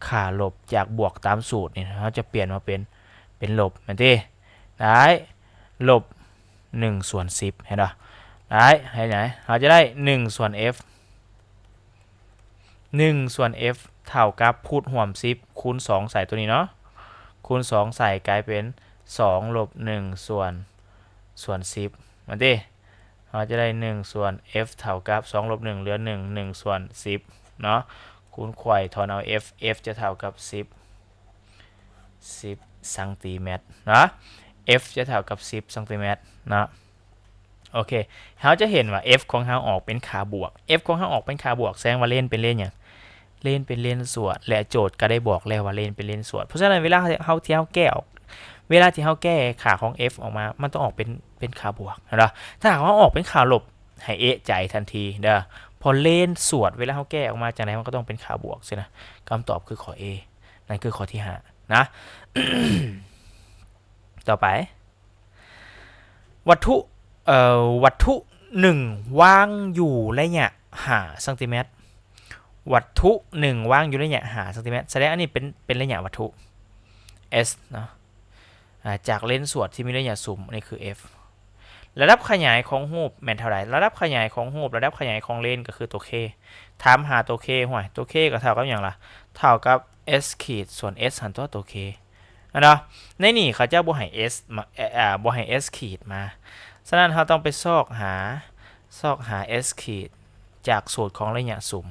ຄ່າລົບ ຈາກບວກຕາມສູດນີ້ ເຮົາຈະປ່ຽນມາເປັນ ເປັນລົບ ແມ່ນຕິ? ໄດ້ ລົບໜຶ່ງສ່ວນສິບ ເຫັນບໍ່? ໄດ້ ເຫັນຫຍັງ? ເຮົາຈະໄດ້ໜຶ່ງສ່ວນ F ໜຶ່ງສ່ວນ F ເທົ່າກັບພູດຮ່ວມສິບ ຄູນສອງໃສ່ຕົວນີ້ເນາະ ຄູນສອງໃສ່ກາຍເປັນສອງລົບໜຶ່ງສ່ວນ ສ່ວນສິບ ແມ່ນຕິ? ເຮົາຈະໄດ້ໜຶ່ງສ່ວນ F ເທົ່າກັບສອງລົບໜຶ່ງເຫຼືອໜຶ່ງ ໜຶ່ງສ່ວນສິບເນາະ ຄູນໄຂວ້ຖອນເອົາ F F ຈະເທົ່າກັບສິບ ສິບຊັງຕີແມັດເນາະ F ຈະເທົ່າກັບສິບຊັງຕີແມັດເນາະ. ໂອເຄ ເຮົາຈະເຫັນວ່າ F ຂອງເຮົາອອກເປັນຄ່າບວກ F ຂອງເຮົາອອກເປັນຄ່າບວກ ສະແດງວ່າເລນເປັນເລນຫຍັງ? ເລນເປັນເລນສວດ ແລະ ໂຈດກໍໄດ້ບອກແລ້ວວ່າເລນເປັນເລນສວດ ເພາະສະນັ້ນເວລາເຮົາ ທີ່ເຮົາແກ້ອອກ ເວລາທີ່ເຮົາແກ້ຄ່າຂອງ F ອອກມາ ມັນຕ້ອງອອກເປັນ ເປັນຄ່າບວກ ເຫັນບໍ່? ຖ້າຫາກວ່າເຮົາອອກເປັນຄ່າລົບ ໃຫ້ເອະໃຈທັນທີເດີ ເພາະເລນສວດ ເວລາເຮົາແກ້ອອກມາຈັ່ງໃດ ມັນກໍຕ້ອງເປັນຄ່າບວກຊີ້ນະ. ຄຳຕອບຄືຂໍ້ A ນັ້ນຄືຂໍ້ທີຫ້ານະ. ຕໍ່ໄປ ວັດຖຸ ເອີ ວັດຖຸໜຶ່ງວາງຢູ່ໄລຍະຫ້າຊັງຕີແມັດ ວັດຖຸໜຶ່ງວາງຢູ່ໄລຍະຫ້າຊັງຕີແມັດ ສະແດງອັນນີ້ເປັນ ເປັນໄລຍະວັດຖຸ S ເນາະ ອາ ຈາກເລນສວດທີ່ມີໄລຍະສຸມ ອັນນີ້ຄື F. ລະດັບຂະຫຍາຍຂອງຮູບແມ່ນເທົ່າໃດ? ລະດັບຂະຫຍາຍຂອງຮູບ ລະດັບຂະຫຍາຍຂອງເລນກໍຄືຕົວ K. ຖາມຫາຕົວ K ຫ້ວຍ ຕົວ K ກໍເທົ່າກັບຫຍັງລະ? ເທົ່າກັບ S ຂີດສ່ວນ S ຫັ້ນຕົວະ ຕົວ K ແມ່ນບໍ່? ໃນນີ້ເຂົາເຈົ້າບໍ່ໃຫ້ S ມາ ເອີ ບໍ່ໃຫ້ S ຂີດມາ ສະນັ້ນເຮົາຕ້ອງໄປຊອກຫາ ຊອກຫາ S ຂີດຈາກສູດຂອງໄລຍະສຸມ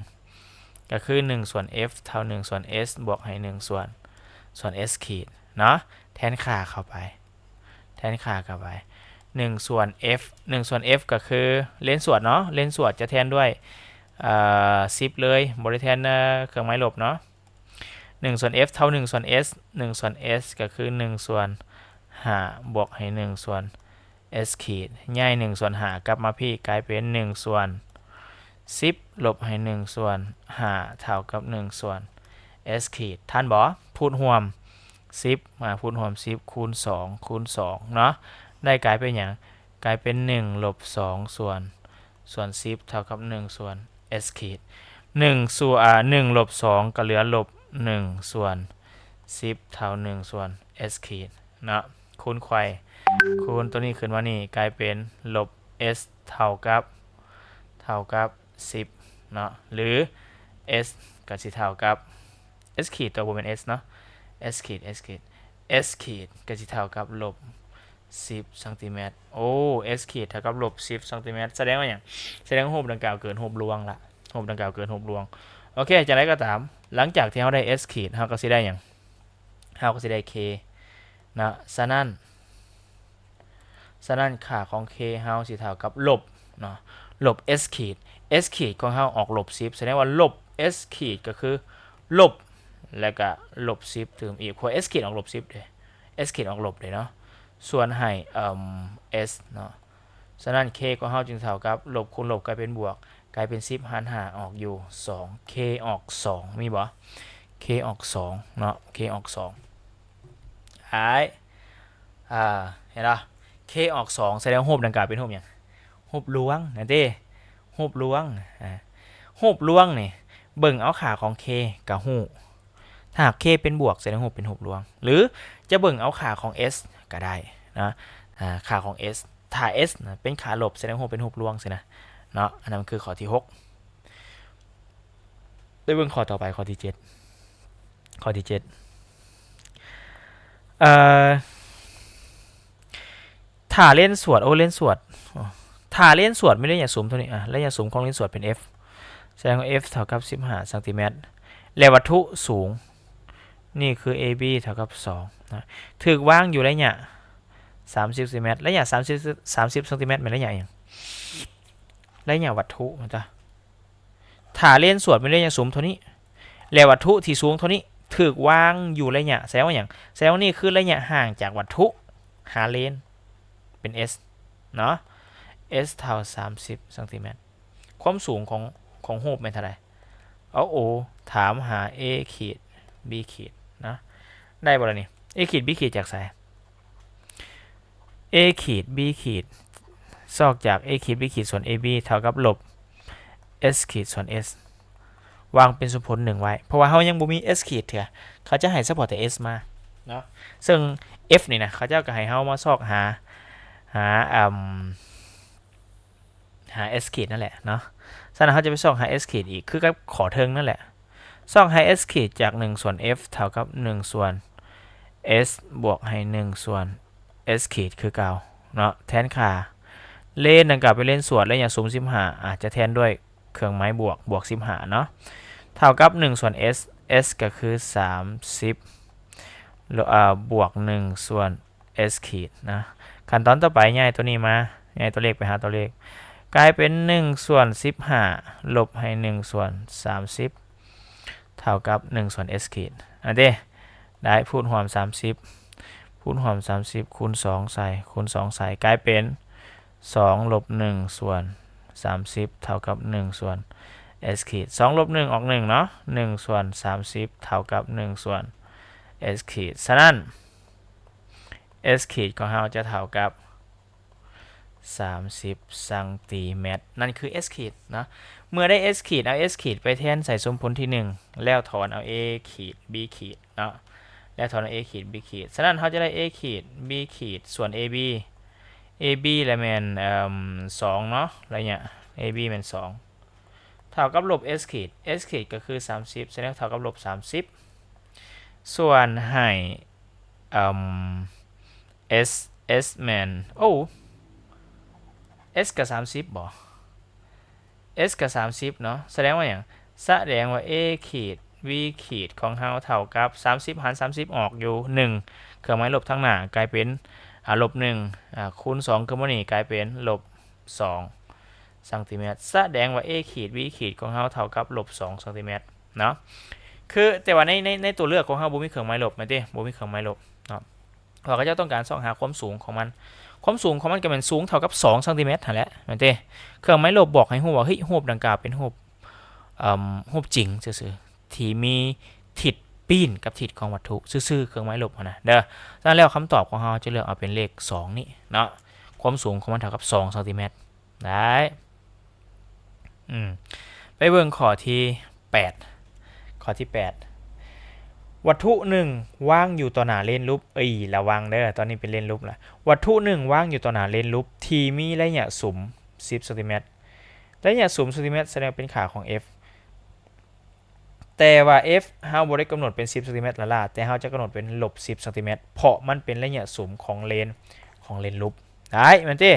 ກໍຄືໜຶ່ງສ່ວນ F ເທົ່າໜຶ່ງສ່ວນ S ບວກໃຫ້ໜຶ່ງສ່ວນ ສ່ວນ S ຂີດເນາະ ແທນຄ່າເຂົ້າໄປ ແທນຄ່າເຂົ້າໄປ ໜຶ່ງສ່ວນ F ໜຶ່ງສ່ວນ F ກໍຄືເລນສວດເນາະ ເລນສວດຈະແທນດ້ວຍ ເອີ ສິບເລີຍ ບໍ່ໄດ້ແທນ ເອີ ເຄື່ອງໝາຍລົບເນາະ ໜຶ່ງສ່ວນ F ເທົ່າໜຶ່ງສ່ວນ S ໜຶ່ງສ່ວນ S ກໍຄືໜຶ່ງສ່ວນຫ້າ ບວກໃຫ້ໜຶ່ງສ່ວນ S ຂີດ ຍ້າຍໜຶ່ງສ່ວນຫ້າກັບມາພີ້ ກາຍເປັນໜຶ່ງສ່ວນສິບ ລົບໃຫ້ໜຶ່ງສ່ວນຫ້າ ເທົ່າກັບໜຶ່ງສ່ວນ S ຂີດ ທັນບໍ່? ພູດຮ່ວມສິບ ມາພູດຮ່ວມສິບ ຄູນສອງ ຄູນສອງເນາະ ໄດ້ກາຍເປັນຫຍັງ? ກາຍເປັນໜຶ່ງລົບສອງສ່ວນ ສ່ວນສິບ ເທົ່າກັບໜຶ່ງສ່ວນ S ຂີດ ໜຶ່ງສ່ວນ ອາ ໜຶ່ງລົບສອງ ກໍເຫຼືອລົບໜຶ່ງສ່ວນສິບ ເທົ່າໜຶ່ງສ່ວນ S ຂີດເນາະ ຄູນໄຂວ້ ຄູນຕົວນີ້ຂຶ້ນມານີ້ ກາຍເປັນລົບ S ເທົ່າກັບ ເທົ່າກັບສິບເນາະ ຫຼື S ກໍຊິເທົ່າກັບ S ຂີດຕົວະ ບໍ່ແມ່ນ S ເນາະ S ຂີດ S ຂີດ S ຂີດກໍຊິເທົ່າກັບລົບສິບຊັງຕີແມັດ ໂອ້ S ຂີດເທົ່າກັບລົບສິບຊັງຕີແມັດ ສະແດງວ່າຫຍັງ? ສະແດງວ່າຮູບດັ່ງກ່າວເກີດຮູບລວງລະ ຮູບດັ່ງກ່າວເກີດຮູບລວງ ໂອເຄ ຈັ່ງໃດກໍຕາມ ຫຼັງຈາກທີ່ເຮົາໄດ້ S ຂີດ ເຮົາກໍຊິໄດ້ຫຍັງ? ເຮົາກໍຊິໄດ້ K ເນາະ ສະນັ້ນ ສະນັ້ນ ຄ່າຂອງ K ເຮົາຊິເທົ່າກັບລົບເນາະ ລົບ S ຂີດ S ຂີດຂອງເຮົາອອກລົບສິບ ສະແດງວ່າລົບ S ຂີດກໍຄືລົບ ແລ້ວກໍລົບສິບຕື່ມອີກ ເພາະ S ຂີດອອກລົບສິບເດ້ S ຂີດອອກລົບເດ້ເນາະ ສ່ວນໃຫ້ ເອີ່ມ S ເນາະ ສະນັ້ນ K ຂອງເຮົາຈຶ່ງເທົ່າກັບລົບຄູນລົບກາຍເປັນບວກ ກາຍເປັນສິບຫານຫ້າອອກຢູ່ສອງ K ອອກສອງ ມີບໍ່? K ອອກສອງເນາະ K ອອກສອງ ອ້າຍ ອ່າ ເຫັນບໍ່? K ອອກສອງ ສະແດງຮູບດັ່ງກ່າວເປັນຮູບຫຍັງ? ຮູບລວງນັ້ນເດ້ ຮູບລວງ ອ່າ ຮູບລວງນີ້ ເບິ່ງເອົາຄ່າຂອງ K ກະຮູ້ ຖ້າຫາກ K ເປັນບວກ ສະແດງຮູບເປັນຮູບລວງ ຫຼື ຈະເບິ່ງເອົາຄ່າຂອງ S ກະໄດ້ນະ ອ່າ ຄ່າຂອງ S ຖ້າ S ນະ ເປັນຄ່າລົບ ສະແດງຮູບເປັນຮູບລວງຊີ້ນະເນາະ. ອັນນັ້ນຄືຂໍ້ທີຫົກ. ໄປເບິ່ງຂໍ້ຕໍ່ໄປ ຂໍ້ທີເຈັດ ຂໍ້ທີເຈັດ ເອີ ຖ້າເລນສວດ ໂອ້ ເລນສວດ ຖ້າເລນສວດມີໄລຍະສຸມເທົ່ານີ້ ອ່າ ໄລຍະສຸມຂອງເລນສວດເປັນ F ສະແດງວ່າ F ເທົ່າກັບສິບຫ້າຊັງຕີແມັດ ແລະ ວັດຖຸສູງ ນີ້ຄື AB ເທົ່າກັບສອງນະ ຖືກວາງຢູ່ໄລຍະສາມສິບຊັງຕີແມັດ ໄລຍະສາມສິບ ສາມສິບຊັງຕີແມັດແມ່ນໄລຍະຫຍັງ? ໄລຍະວັດຖຸ ແມ່ນຕາ ຖ້າເລນສວດມີໄລຍະສຸມເທົ່ານີ້ ແລະ ວັດຖຸທີ່ສູງເທົ່ານີ້ ຖືກວາງຢູ່ໄລຍະ ສະແດງວ່າຫຍັງ? ສະແດງວ່ານີ້ຄືໄລຍະຫ່າງຈາກວັດຖຸຫາເລນ ເປັນ S ເນາະ S ເທົ່າສາມສິບຊັງຕີແມັດ. ຄວາມສູງຂອງ ຂອງຮູບແມ່ນເທົ່າໃດ? ເອົາ ໂອ ຖາມຫາ A ຂີດ B ຂີດນະ ໄດ້ບໍ່ລະນີ້? A ຂີດ B ຂີດຈາກໃສ? A ຂີດ B ຂີດ ຊອກຈາກ A ຂີດ B ຂີດ ສ່ວນ AB ເທົ່າກັບລົບ S ຂີດ ສ່ວນ S ວາງເປັນສົມຜົນໜຶ່ງໄວ້ ເພາະວ່າເຮົາຍັງບໍ່ມີ S ຂີດເທື່ອ ເຂົາຈະໃຫ້ສະເພາະແຕ່ S ມາເນາະ. ເຊິ່ງ F ນີ້ນະ ເຂົາເຈົ້າກໍໃຫ້ເຮົາມາຊອກຫາ ຫາ ອາ ຫາ S ຂີດນັ້ນແຫຼະເນາະ. ສະນັ້ນເຮົາຈະໄປຊອກຫາ S ຂີດອີກ ຄືກັບຂໍ້ເທິງນັ້ນແຫຼະ ຊອກຫາ S ຂີດຈາກໜຶ່ງສ່ວນ F ເທົ່າກັບໜຶ່ງສ່ວນ S ບວກໃຫ້ໜຶ່ງສ່ວນ S ຂີດຄືເກົ່າເນາະ. ແທນຄ່າເລນດັ່ງກ່າວເປັນເລນສວດ ໄລຍະສຸມສິບຫ້າ ອາດຈະແທນດ້ວຍເຄື່ອງໝາຍບວກ ບວກສິບຫ້າເນາະ ເທົ່າກັບໜຶ່ງສ່ວນ S S ກໍຄືສາມສິບ ເອີ ບວກໜຶ່ງສ່ວນ S ຂີດນະ. ຂັ້ນຕອນຕໍ່ໄປ ຍ້າຍຕົວນີ້ມາ ຍ້າຍຕົວເລກໄປຫາຕົວເລກ ກາຍເປັນໜຶ່ງສ່ວນສິບຫ້າ ລົບໃຫ້ໜຶ່ງສ່ວນສາມສິບ ເທົ່າກັບໜຶ່ງສ່ວນ S ຂີດ ອັນເດ້ ໄດ້ ຄູນຮ່ວມສາມສິບ ຄູນຮ່ວມສາມສິບ ຄູນສອງໃສ່ ຄູນສອງໃສ່ ກາຍເປັນສອງລົບໜຶ່ງສ່ວນສາມສິບ ເທົ່າກັບໜຶ່ງສ່ວນ S ຂີດ. ສອງລົບໜຶ່ງອອກໜຶ່ງເນາະ ໜຶ່ງສ່ວນສາມສິບ ເທົ່າກັບໜຶ່ງສ່ວນ S ຂີດ. ສະນັ້ນ S ຂີດຂອງເຮົາຈະເທົ່າກັບສາມສິບຊັງຕີແມັດ ນັ້ນຄື S ຂີດເນາະ. ເມື່ອໄດ້ S ຂີດ ເອົາ S ຂີດໄປແທນໃສ່ສົມຜົນທີໜຶ່ງ ແລ້ວຖອນເອົາ A ຂີດ B ຂີດເນາະ ແລ້ວຖອນເອົາ A ຂີດ B ຂີດ. ສະນັ້ນເຮົາຈະໄດ້ A ຂີດ B ຂີດ ສ່ວນ AB AB ລະແມ່ນ ເອີ່ມ ສອງເນາະ ໄລຍະ AB ແມ່ນສອງ ເທົ່າກັບລົບ S ຂີດ S ຂີດກໍຄືສາມສິບ ສະແດງເທົ່າກັບລົບສາມສິບ ສ່ວນໃຫ້ ເອີ່ມ S S ແມ່ນ ໂອ້ S ກໍສາມສິບບໍ? S ກໍສາມສິບເນາະ ສະແດງວ່າຫຍັງ? ສະແດງວ່າ A ຂີດ B ຂີດຂອງເຮົາເທົ່າກັບສາມສິບຫານສາມສິບອອກຢູ່ໜຶ່ງ ເຄື່ອງໝາຍລົບທາງໜ້າກາຍເປັນ ອາ ລົບໜຶ່ງ ອາ ຄູນສອງຄືໝົດນີ້ກາຍເປັນລົບສອງຊັງຕີແມັດ ສະແດງວ່າ A ຂີດ B ຂີດຂອງເຮົາເທົ່າກັບລົບສອງຊັງຕີແມັດເນາະ. ຄື ແຕ່ວ່າໃນ ໃນ ໃນຕົວເລືອກຂອງເຮົາບໍ່ມີເຄື່ອງໝາຍລົບແມ່ນຕິ ບໍ່ມີເຄື່ອງໝາຍລົບເນາະ. ເພາະເຂົາເຈົ້າຕ້ອງການຊອກຫາຄວາມສູງຂອງມັນ ຄວາມສູງຂອງມັນກໍແມ່ນສູງເທົ່າກັບສອງຊັງຕີແມັດຫັ້ນແຫຼະ ແມ່ນຕິ? ເຄື່ອງໝາຍລົບບອກໃຫ້ຮູ້ວ່າ ເຮີ້ຍ ຮູບດັ່ງກ່າວເປັນຮູບ ເອີ່ມ ຮູບຈິງຊື່ໆ ທີ່ມີທິດປີ້ນກັບທິດຂອງວັດຖຸຊື່ໆ ເຄື່ອງໝາຍລົບຫັ້ນນະເດີ. ສະນັ້ນແລ້ວຄຳຕອບຂອງເຮົາຈະເລືອກເອົາເປັນເລກສອງນີ້ເນາະ ຄວາມສູງຂອງມັນເທົ່າກັບສອງຊັງຕີແມັດ. ໄດ້ ອືມ ໄປເບິ່ງຂໍ້ທີແປດ ຂໍ້ທີແປດ ວັດຖຸໜຶ່ງວາງຢູ່ຕໍ່ໜ້າເລນລູບ ເອີຍ ລະວັງເດີ ຕອນນີ້ເປັນເລນລູບລະ ວັດຖຸໜຶ່ງວາງຢູ່ຕໍ່ໜ້າເລນລູບທີ່ມີໄລຍະສຸມສິບຊັງຕີແມັດ ໄລຍະສຸມຊັງຕີແມັດສະແດງເປັນຄ່າຂອງ F ແຕ່ວ່າ F ເຮົາບໍ່ໄດ້ກຳນົດເປັນສິບຊັງຕີແມັດລ້າໆ ແຕ່ເຮົາຈະກຳນົດເປັນລົບສິບຊັງຕີແມັດ ເພາະມັນເປັນໄລຍະສຸມຂອງເລນ ຂອງເລນລູບ ໄດ້ແມ່ນຕິ?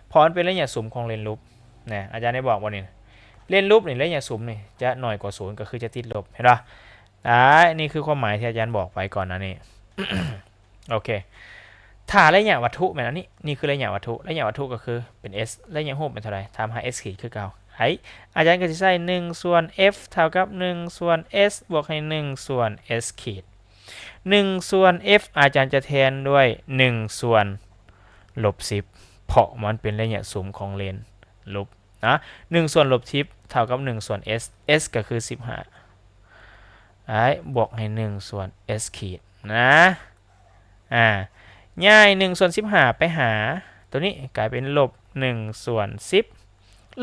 ເພາະມັນເປັນໄລຍະສຸມຂອງເລນລູບນະ ອາຈານໄດ້ບອກບໍ່ນີ້? ເລນລູບນີ້ ໄລຍະສຸມນີ້ຈະໜ້ອຍກວ່າສູນ ກໍຄືຈະຕິດລົບ ເຫັນບໍ່? ໄດ້ ນີ້ຄືຄວາມໝາຍທີ່ອາຈານບອກໄປກ່ອນໜ້ານີ້. ໂອເຄ ຖ້າໄລຍະວັດຖຸແມ່ນອັນນີ້ ນີ້ຄືໄລຍະວັດຖຸ ໄລຍະວັດຖຸກໍຄືເປັນ S ໄລຍະຮູບແມ່ນເທົ່າໃດ? ຖາມຫາ S ຂີດຄືເກົ່າ ໄດ້ ອາຈານກໍຊິໃຊ້ໜຶ່ງສ່ວນ F ເທົ່າກັບໜຶ່ງສ່ວນ S ບວກໃຫ້ໜຶ່ງສ່ວນ S ຂີດ ໜຶ່ງສ່ວນ F ອາຈານຈະແທນດ້ວຍໜຶ່ງສ່ວນລົບສິບ ເພາະມັນເປັນໄລຍະສຸມຂອງເລນລູບ ນະ ໜຶ່ງສ່ວນລົບສິບເທົ່າກັບໜຶ່ງສ່ວນ s s ກໍຄືສິບຫ້າ ອ້າຍ ບວກໃຫ້ໜຶ່ງສ່ວນ s ຂີດນະ ອາ ຍ້າຍໜຶ່ງສ່ວນສິບຫ້າໄປຫາໂຕນີ້ ກາຍເປັນລົບໜຶ່ງສ່ວນສິບ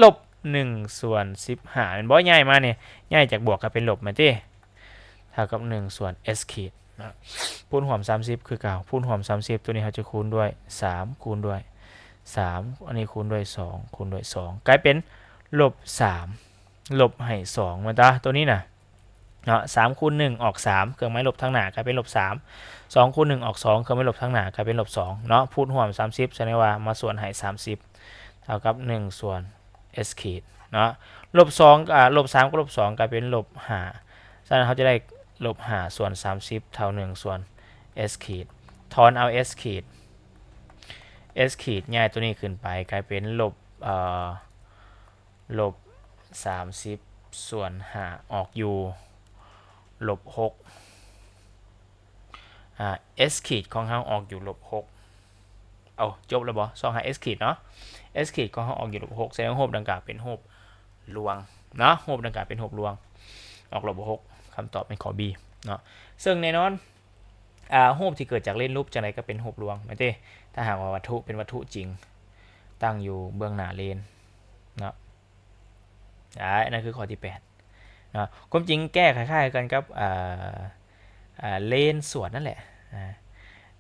ລົບໜຶ່ງສ່ວນສິບຫ້າ ແມ່ນບໍ່? ຍ້າຍມານີ້ ຍ້າຍຈາກບວກກາຍເປັນລົບແມ່ນຕິ? ເທົ່າກັບໜຶ່ງສ່ວນ s ຂີດນະ ພູນຮ່ວມສາມສິບຄືເກົ່າ ພູນຮ່ວມສາມສິບ ໂຕນີ້ເຮົາຈະຄູນດ້ວຍສາມ ຄູນດ້ວຍສາມ ອັນນີ້ຄູນດ້ວຍສອງ ຄູນດ້ວຍສອງ ກາຍເປັນລົບສາມ ລົບໃຫ້ສອງ ແມ່ນຕາ ໂຕນີ້ນະ ເນາະ ສາມຄູນໜຶ່ງອອກສາມ ເຄື່ອງໝາຍລົບທາງໜ້າກາຍເປັນລົບສາມ ສອງຄູນໜຶ່ງອອກສອງ ເຄື່ອງໝາຍລົບທາງໜ້າກາຍເປັນລົບສອງເນາະ ພູນຮ່ວມສາມສິບ ສະແດງວ່າມາສ່ວນໃຫ້ສາມສິບ ເທົ່າກັບໜຶ່ງສ່ວນ s ຂີດເນາະ ລົບສອງ ອາ ລົບສາມກັບລົບສອງກາຍເປັນລົບຫ້າ ສະນັ້ນເຮົາຈະໄດ້ລົບຫ້າສ່ວນສາມສິບເທົ່າໜຶ່ງສ່ວນ s ຂີດ ຖອນເອົາ s ຂີດ s ຂີດ ຍ້າຍໂຕນີ້ຂຶ້ນໄປ ກາຍເປັນລົບ ເອີ ລົບສາມສິບສ່ວນຫ້າ ອອກຢູ່ລົບຫົກ ອາ s ຂີດຂອງເຮົາອອກຢູ່ລົບຫົກ ເອົາ ຈົບແລ້ວບໍ່? ຊອກຫາ s ຂີດເນາະ s ຂີດຂອງເຮົາອອກຢູ່ລົບຫົກ ສະແດງຮູບດັ່ງກ່າວເປັນຮູບລວງເນາະ ຮູບດັ່ງກ່າວເປັນຮູບລວງ ອອກລົບຫົກ ຄຳຕອບແມ່ນຂໍ້ B ເນາະ ເຊິ່ງແນ່ນອນ ອາ ຮູບທີ່ເກີດຈາກເລນລູບຈັ່ງໃດກໍເປັນຮູບລວງແມ່ນຕິ? ຖ້າຫາກວ່າວັດຖຸເປັນວັດຖຸຈິງ ຕັ້ງຢູ່ເບື້ອງໜ້າເລນເນາະ ອາ ອັນນັ້ນຄືຂໍ້ທີແປດເນາະ ຄວາມຈິງແກ້ຄ້າຍໆກັນກັບ ອາ ອາ ເລນສວນນັ້ນແຫຼະ ອາ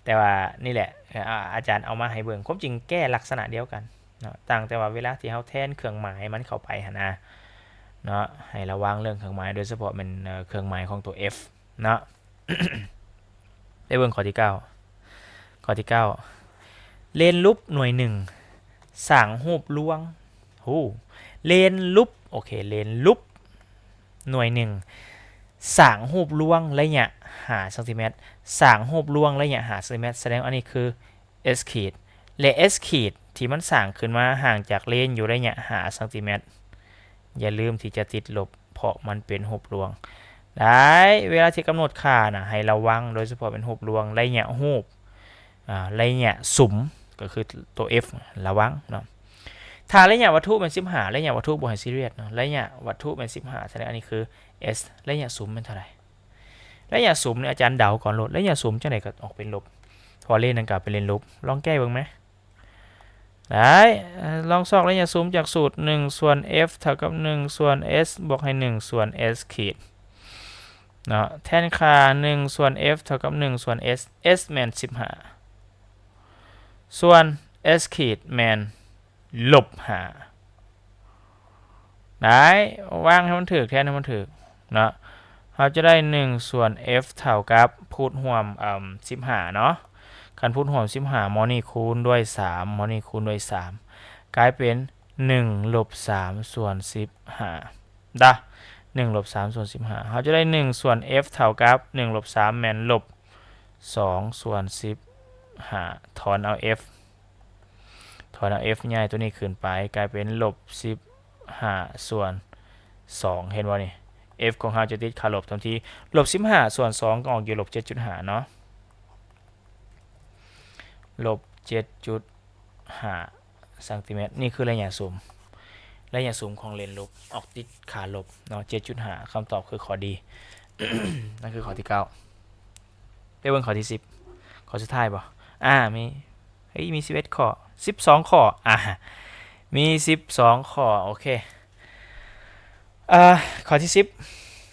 ແຕ່ວ່ານີ້ແຫຼະ ອາ ອາຈານເອົາມາໃຫ້ເບິ່ງ ຄວາມຈິງແກ້ລັກສະນະດຽວກັນເນາະ ຕ່າງແຕ່ວ່າເວລາທີ່ເຮົາແທນເຄື່ອງໝາຍມັນເຂົ້າໄປຫັ້ນນະເນາະ ໃຫ້ລະວັງເລື່ອງເຄື່ອງໝາຍ ໂດຍສະເພາະແມ່ນ ເອີ ເຄື່ອງໝາຍຂອງຕົວ F ເນາະ ໄປເບິ່ງຂໍ້ທີເກົ້າ ຂໍ້ທີເກົ້າ ເລນລູບໜ່ວຍໜຶ່ງສ້າງຮູບລວງ ໂອ້ ເລນລູບ ໂອເຄ ເລນລູບໜ່ວຍໜຶ່ງສ້າງຮູບລວງໄລຍະຫ້າຊັງຕີແມັດ ສ້າງຮູບລວງໄລຍະຫ້າຊັງຕີແມັດ ສະແດງອັນນີ້ຄື S ຂີດ ແລະ S ຂີດທີ່ມັນສ້າງຂຶ້ນມາຫ່າງຈາກເລນຢູ່ໄລຍະຫ້າຊັງຕີແມັດ ຢ່າລືມທີ່ຈະຕິດລົບ ເພາະມັນເປັນຮູບລວງ ໄດ້ ເວລາທີ່ກຳນົດຄ່ານະ ໃຫ້ລະວັງ ໂດຍສະເພາະເປັນຮູບລວງ ໄລຍະຮູບ ອາ ໄລຍະສຸມ ກໍຄືຕົວ F ລະວັງເນາະ ຖ້າໄລຍະວັດຖຸແມ່ນສິບຫ້າ ໄລຍະວັດຖຸບໍ່ໃຫ້ຊີຣຽສເນາະ ໄລຍະວັດຖຸແມ່ນສິບຫ້າ ສະນັ້ນອັນນີ້ຄື S ໄລຍະສຸມແມ່ນເທົ່າໃດ? ໄລຍະສຸມນີ້ອາຈານເດົາກ່ອນໂລດ ໄລຍະສຸມຈັ່ງໃດກໍອອກເປັນລົບ ເພາະວ່າເລນດັ່ງກ່າວເປັນເລນລົບ ລອງແກ້ເບິ່ງແມ? ໄດ້ ເອີ ລອງຊອກໄລຍະສຸມຈາກສູດ ໜຶ່ງສ່ວນ F ເທົ່າກັບໜຶ່ງສ່ວນ S ບວກໃຫ້ໜຶ່ງສ່ວນ S ຂີດເນາະ ແທນຄ່າ ໜຶ່ງສ່ວນ F ເທົ່າກັບໜຶ່ງສ່ວນ S S ແມ່ນສິບຫ້າ ສ່ວນ S ຂີດແມ່ນລົບຫ້າ ໄດ້ ວາງໃຫ້ມັນຖືກ ແທນໃຫ້ມັນຖືກເນາະ ເຮົາຈະໄດ້ໜຶ່ງສ່ວນ F ເທົ່າກັບພູດຮ່ວມ ເອີ່ມ ສິບຫ້າເນາະ ຄັນພູດຮ່ວມສິບຫ້າ ໝໍນີ້ຄູນດ້ວຍສາມ ໝໍນີ້ຄູນດ້ວຍສາມ ກາຍເປັນໜຶ່ງລົບສາມສ່ວນສິບຫ້າ ດະ ໜຶ່ງລົບສາມສ່ວນສິບຫ້າ ເຮົາຈະໄດ້ໜຶ່ງສ່ວນ F ເທົ່າກັບໜຶ່ງລົບສາມແມ່ນລົບສອງສ່ວນສິບຫ້າ ຖອນເອົາ F ຖອນເອົາ F ຍ້າຍຕົວນີ້ຂຶ້ນໄປ ກາຍເປັນລົບສິບຫ້າສ່ວນສອງ ເຫັນບໍ່ນີ້? F ຂອງເຮົາຈະຕິດຄ່າລົບທັນທີ ລົບສິບຫ້າສ່ວນສອງກໍອອກຢູ່ລົບເຈັດຈຸດຫ້າເນາະ ລົບເຈັດຈຸດຫ້າຊັງຕີແມັດ ນີ້ຄືໄລຍະສຸມ ໄລຍະສຸມຂອງເລນລົບ ອອກຕິດຄ່າລົບເນາະ ເຈັດຈຸດຫ້າ ຄຳຕອບຄືຂໍ້ D ນັ້ນຄືຂໍ້ທີເກົ້າ ໄປເບິ່ງຂໍ້ທີສິບ ຂໍ້ສຸດທ້າຍບໍ່? ອາ ມີ ເຮີ້ຍ ມີສິບເອັດຂໍ້ ສິບສອງຂໍ້ ອາ ມີສິບສອງຂໍ້ ໂອເຄ ເອີ ຂໍ້ທີສິບ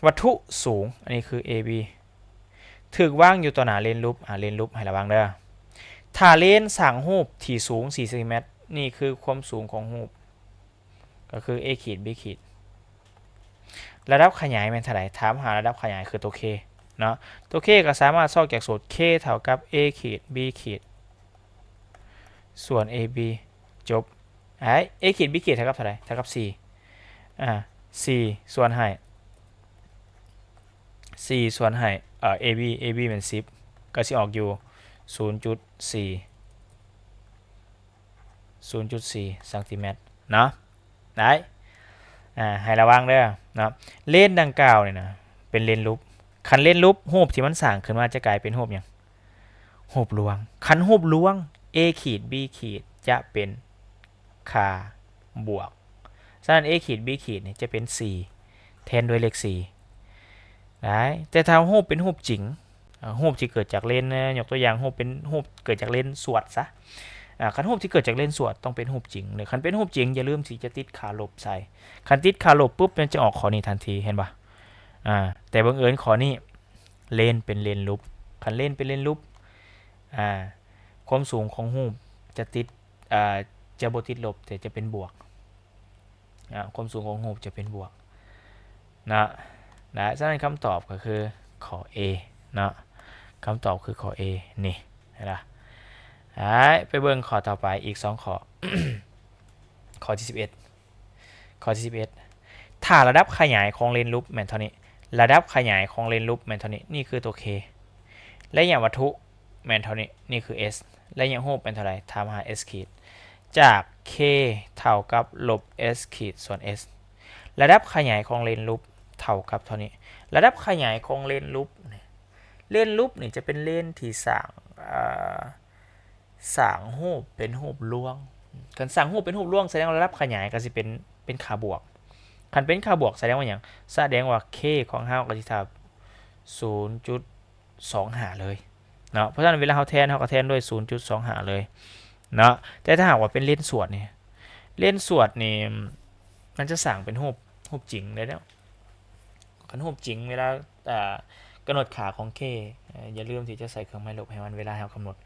ວັດຖຸສູງ ອັນນີ້ຄື AB ຖືກວາງຢູ່ຕໍ່ໜ້າເລນລູບ ອາ ເລນລູບໃຫ້ລະວັງເດີ ຖ້າເລນສ້າງຮູບທີ່ສູງສີ່ເຊັນຕີແມັດ ນີ້ຄືຄວາມສູງຂອງຮູບ ກໍຄື A ຂີດ B ຂີດ ລະດັບຂະຫຍາຍແມ່ນເທົ່າໃດ? ຖາມຫາລະດັບຂະຫຍາຍຄືຕົວ K ເນາະ ຕົວ K ກໍສາມາດຊອກຈາກສູດ K ເທົ່າກັບ A ຂີດ B ຂີດ ສ່ວນ AB ຈົບ ອາ A ຂີດ B ຂີດເທົ່າກັບເທົ່າໃດ? ເທົ່າກັບສີ່ ອາ ສີ່ສ່ວນໃຫ້ ສີ່ສ່ວນໃຫ້ ເອີ AB AB ແມ່ນສິບ ກໍຊິອອກຢູ່ສູນຈຸດສີ່ ສູນຈຸດສີ່ຊັງຕີແມັດເນາະ ໄດ້ ອາ ໃຫ້ລະວັງເດີເນາະ ເລນດັ່ງກ່າວນີ້ນະ ເປັນເລນລູບ ຄັນເລນລູບ ຮູບທີ່ມັນສ້າງຂຶ້ນມາຈະກາຍເປັນຮູບຫຍັງ? ຮູບລວງ ຄັນຮູບລວງ A ຂີດ B ຂີດ ຈະເປັນຄ່າບວກ ສະນັ້ນ A ຂີດ B ຂີດນີ້ຈະເປັນສີ່ ແທນດ້ວຍເລກສີ່ໄດ້. ແຕ່ຖ້າຮູບເປັນຮູບຈິງ ເອີ ຮູບທີ່ເກີດຈາກເລນ ຍົກຕົວຢ່າງ ຮູບເປັນ ຮູບເກີດຈາກເລນສວດຊະ ອາ ຄັນຮູບທີ່ເກີດຈາກເລນສວດຕ້ອງເປັນຮູບຈິງເດີ. ຄັນເປັນຮູບຈິງ ຢ່າລືມທີ່ຈະຕິດຄ່າລົບໃສ່. ຄັນຕິດຄ່າລົບປຶບ ມັນຈະອອກຂໍ້ນີ້ທັນທີ ເຫັນບໍ່? ອາ ແຕ່ບັງເອີນຂໍ້ນີ້ເລນເປັນເລນລົບ. ຄັນເລນເປັນເລນລົບ ອາ ຄວາມສູງຂອງຮູບຈະຕິດ ອາ ຈະບໍ່ຕິດລົບ ແຕ່ຈະເປັນບວກ. ອາ ຄວາມສູງຂອງຮູບຈະເປັນບວກເນາະ. ແລະ ສະນັ້ນຄຳຕອບກໍຄືຂໍ້ A ເນາະ. ຄຳຕອບຄືຂໍ້ A ນີ້ ເຫັນລະ. ໄປ ໄປເບິ່ງຂໍ້ຕໍ່ໄປອີກສອງຂໍ້. ຂໍ້ທີສິບເອັດ ຂໍ້ທີສິບເອັດ ຖ້າລະດັບຂະຫຍາຍຂອງເລນລົບແມ່ນເທົ່ານີ້ ລະດັບຂະຫຍາຍຂອງເລນລົບແມ່ນເທົ່ານີ້ ນີ້ຄືຕົວ K ໄລຍະວັດຖຸແມ່ນເທົ່ານີ້ ນີ້ຄື S ໄລຍະຮູບແມ່ນເທົ່າໃດ? ຖາມຫາ S ຂີດ ຈາກ K ເທົ່າກັບລົບ S ຂີດສ່ວນ S ລະດັບຂະຫຍາຍຂອງເລນລົບເທົ່າກັບເທົ່ານີ້. ລະດັບຂະຫຍາຍຂອງເລນລົບນີ້ ເລນລົບນີ້ຈະເປັນເລນທີ່ສ້າງ ເອີ ສ້າງຮູບເປັນຮູບລວງ. ຄັນສ້າງຮູບເປັນຮູບລວງ ສະແດງວ່າລະດັບຂະຫຍາຍກໍຊິເປັນ ເປັນຄ່າບວກ. ຄັນເປັນຄ່າບວກ ສະແດງວ່າຫຍັງ? ສະແດງວ່າ K ຂອງເຮົາກໍຊິເທົ່າສູນຈຸດສອງຫ້າເລີຍເນາະ. ເພາະສະນັ້ນເວລາເຮົາແທນ ເຮົາກໍແທນດ້ວຍສູນຈຸດສອງຫ້າເລີຍເນາະ. ແຕ່ຖ້າຫາກວ່າເປັນເລນສວດນີ້ ເລນສວດນີ້ມັນຈະສ້າງເປັນຮູບ ຮູບຈິງໄດ້ແລ້ວ. ຄັນຮູບຈິງ ເວລາ ເອີ ກຳນົດຄ່າຂອງ K ເອີ ຢ່າລືມທີ່ຈະໃສ່ເຄື່ອງໝາຍລົບໃຫ້ມັນເວລາເຮົາກຳນົດ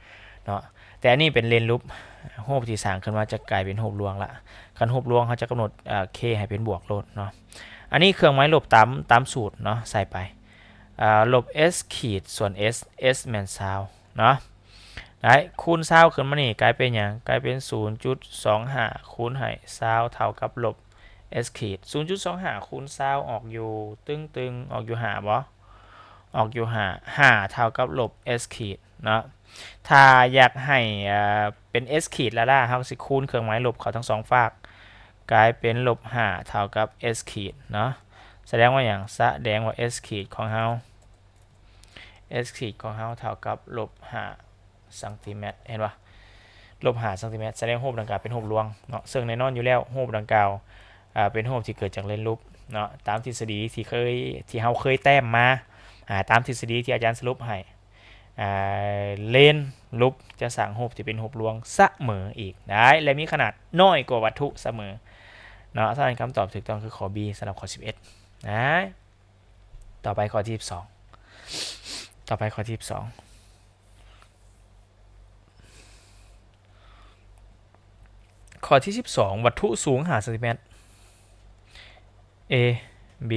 ເນາະ. ແຕ່ອັນນີ້ເປັນເລນລົບ ຮູບທີ່ສ້າງຂຶ້ນມາຈະກາຍເປັນຮູບລວງລະ. ຄັນຮູບລວງ ເຮົາຈະກຳນົດ ເອີ K ໃຫ້ເປັນບວກໂລດເນາະ. ອັນນີ້ເຄື່ອງໝາຍລົບຕາມ ຕາມສູດເນາະ ໃສ່ໄປ ເອີ ລົບ S ຂີດສ່ວນ S S ແມ່ນຊາວເນາະ. ໄດ້ ຄູນຊາວຂຶ້ນມານີ້ກາຍເປັນຫຍັງ? ກາຍເປັນສູນຈຸດສອງຫ້າຄູນໃຫ້ຊາວເທົ່າກັບລົບ S ຂີດ. ສູນຈຸດສອງຫ້າຄູນຊາວອອກຢູ່ຕຶງໆ ອອກຢູ່ຫ້າບໍ່? ອອກຢູ່ຫ້າ ຫ້າເທົ່າກັບລົບ S ຂີດເນາະ. ຖ້າຢາກໃຫ້ ເອີ ເປັນ S ຂີດລ້າໆ ເຮົາກໍຊິຄູນເຄື່ອງໝາຍລົບເຂົ້າທັງສອງຟາກ ກາຍເປັນລົບຫ້າເທົ່າກັບ S ຂີດເນາະ. ສະແດງວ່າຫຍັງ? ສະແດງວ່າ S ຂີດຂອງເຮົາ S ຂີດຂອງເຮົາເທົ່າກັບລົບຫ້າຊັງຕີແມັດ ເຫັນບໍ່? ລົບຫ້າຊັງຕີແມັດ ສະແດງຮູບດັ່ງກ່າວເປັນຮູບລວງເນາະ. ເຊິ່ງແນ່ນອນຢູ່ແລ້ວ ຮູບດັ່ງກ່າວ ເປັນຮູບທີ່ເກີດຈາກເລນລົບເນາະ ຕາມທິດສະດີທີ່ເຄີຍ ທີ່ເຮົາເຄີຍແຕ້ມມາ ອາ ຕາມທິດສະດີທີ່ອາຈານສະຫຼຸບໃຫ້ ອາ ເລນລົບຈະສ້າງຮູບທີ່ເປັນຮູບລວງສະເໝີອີກໄດ້ ແລະ ມີຂະໜາດນ້ອຍກວ່າວັດຖຸສະເໝີເນາະ. ສະນັ້ນຄຳຕອບຖືກຕ້ອງຄືຂໍ້ B ສຳລັບຂໍ້ສິບເອັດນະ. ຕໍ່ໄປຂໍ້ທີສິບສອງ ຕໍ່ໄປຂໍ້ທີສິບສອງ ຂໍ້ທີສິບສອງ ວັດຖຸສູງຫ້າຊັງຕີແມັດ A B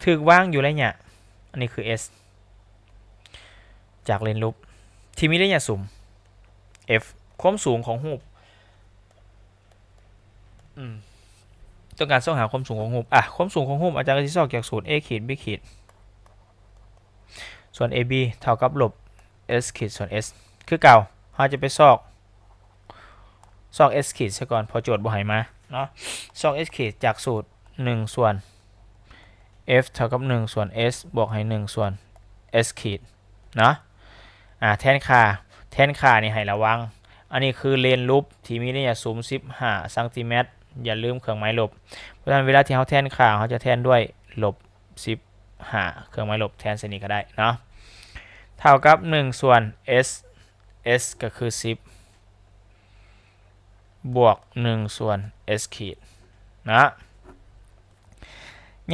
ຖືກວາງຢູ່ໄລຍະ ອັນນີ້ຄື S ຈາກເລນລົບ ທີ່ມີໄລຍະສຸມ F ຄວາມສູງຂອງຮູບ ອືມ ຕ້ອງການຊອກຫາຄວາມສູງຂອງຮູບ ອາ ຄວາມສູງຂອງຮູບ ອາຈານກໍຊິຊອກຈາກສູດ A ຂີດ B ຂີດ ສ່ວນ AB ເທົ່າກັບລົບ S ຂີດສ່ວນ S ຄືເກົ່າ. ເຮົາຈະໄປຊອກ ຊອກ S ຂີດຊະກ່ອນ ເພາະໂຈດບໍ່ໃຫ້ມາເນາະ. ຊອກ S ຂີດຈາກສູດ ໜຶ່ງສ່ວນ F ເທົ່າກັບ ໜຶ່ງສ່ວນ S ບວກໃຫ້ ໜຶ່ງສ່ວນ S ຂີດເນາະ. ອາ ແທນຄ່າ ແທນຄ່ານີ້ໃຫ້ລະວັງ ອັນນີ້ຄືເລນລົບທີ່ມີໄລຍະສຸມ ສິບຫ້າຊັງຕີແມັດ ຢ່າລືມເຄື່ອງໝາຍລົບ. ເພາະສະນັ້ນເວລາທີ່ເຮົາແທນຄ່າ ເຮົາຈະແທນດ້ວຍລົບສິບຫ້າ ເຄື່ອງໝາຍລົບແທນໃສ່ນີ້ກໍໄດ້ເນາະ ເທົ່າກັບ ໜຶ່ງສ່ວນ S S ກໍຄື ສິບ ບວກ ໜຶ່ງສ່ວນ S ຂີດເນາະ.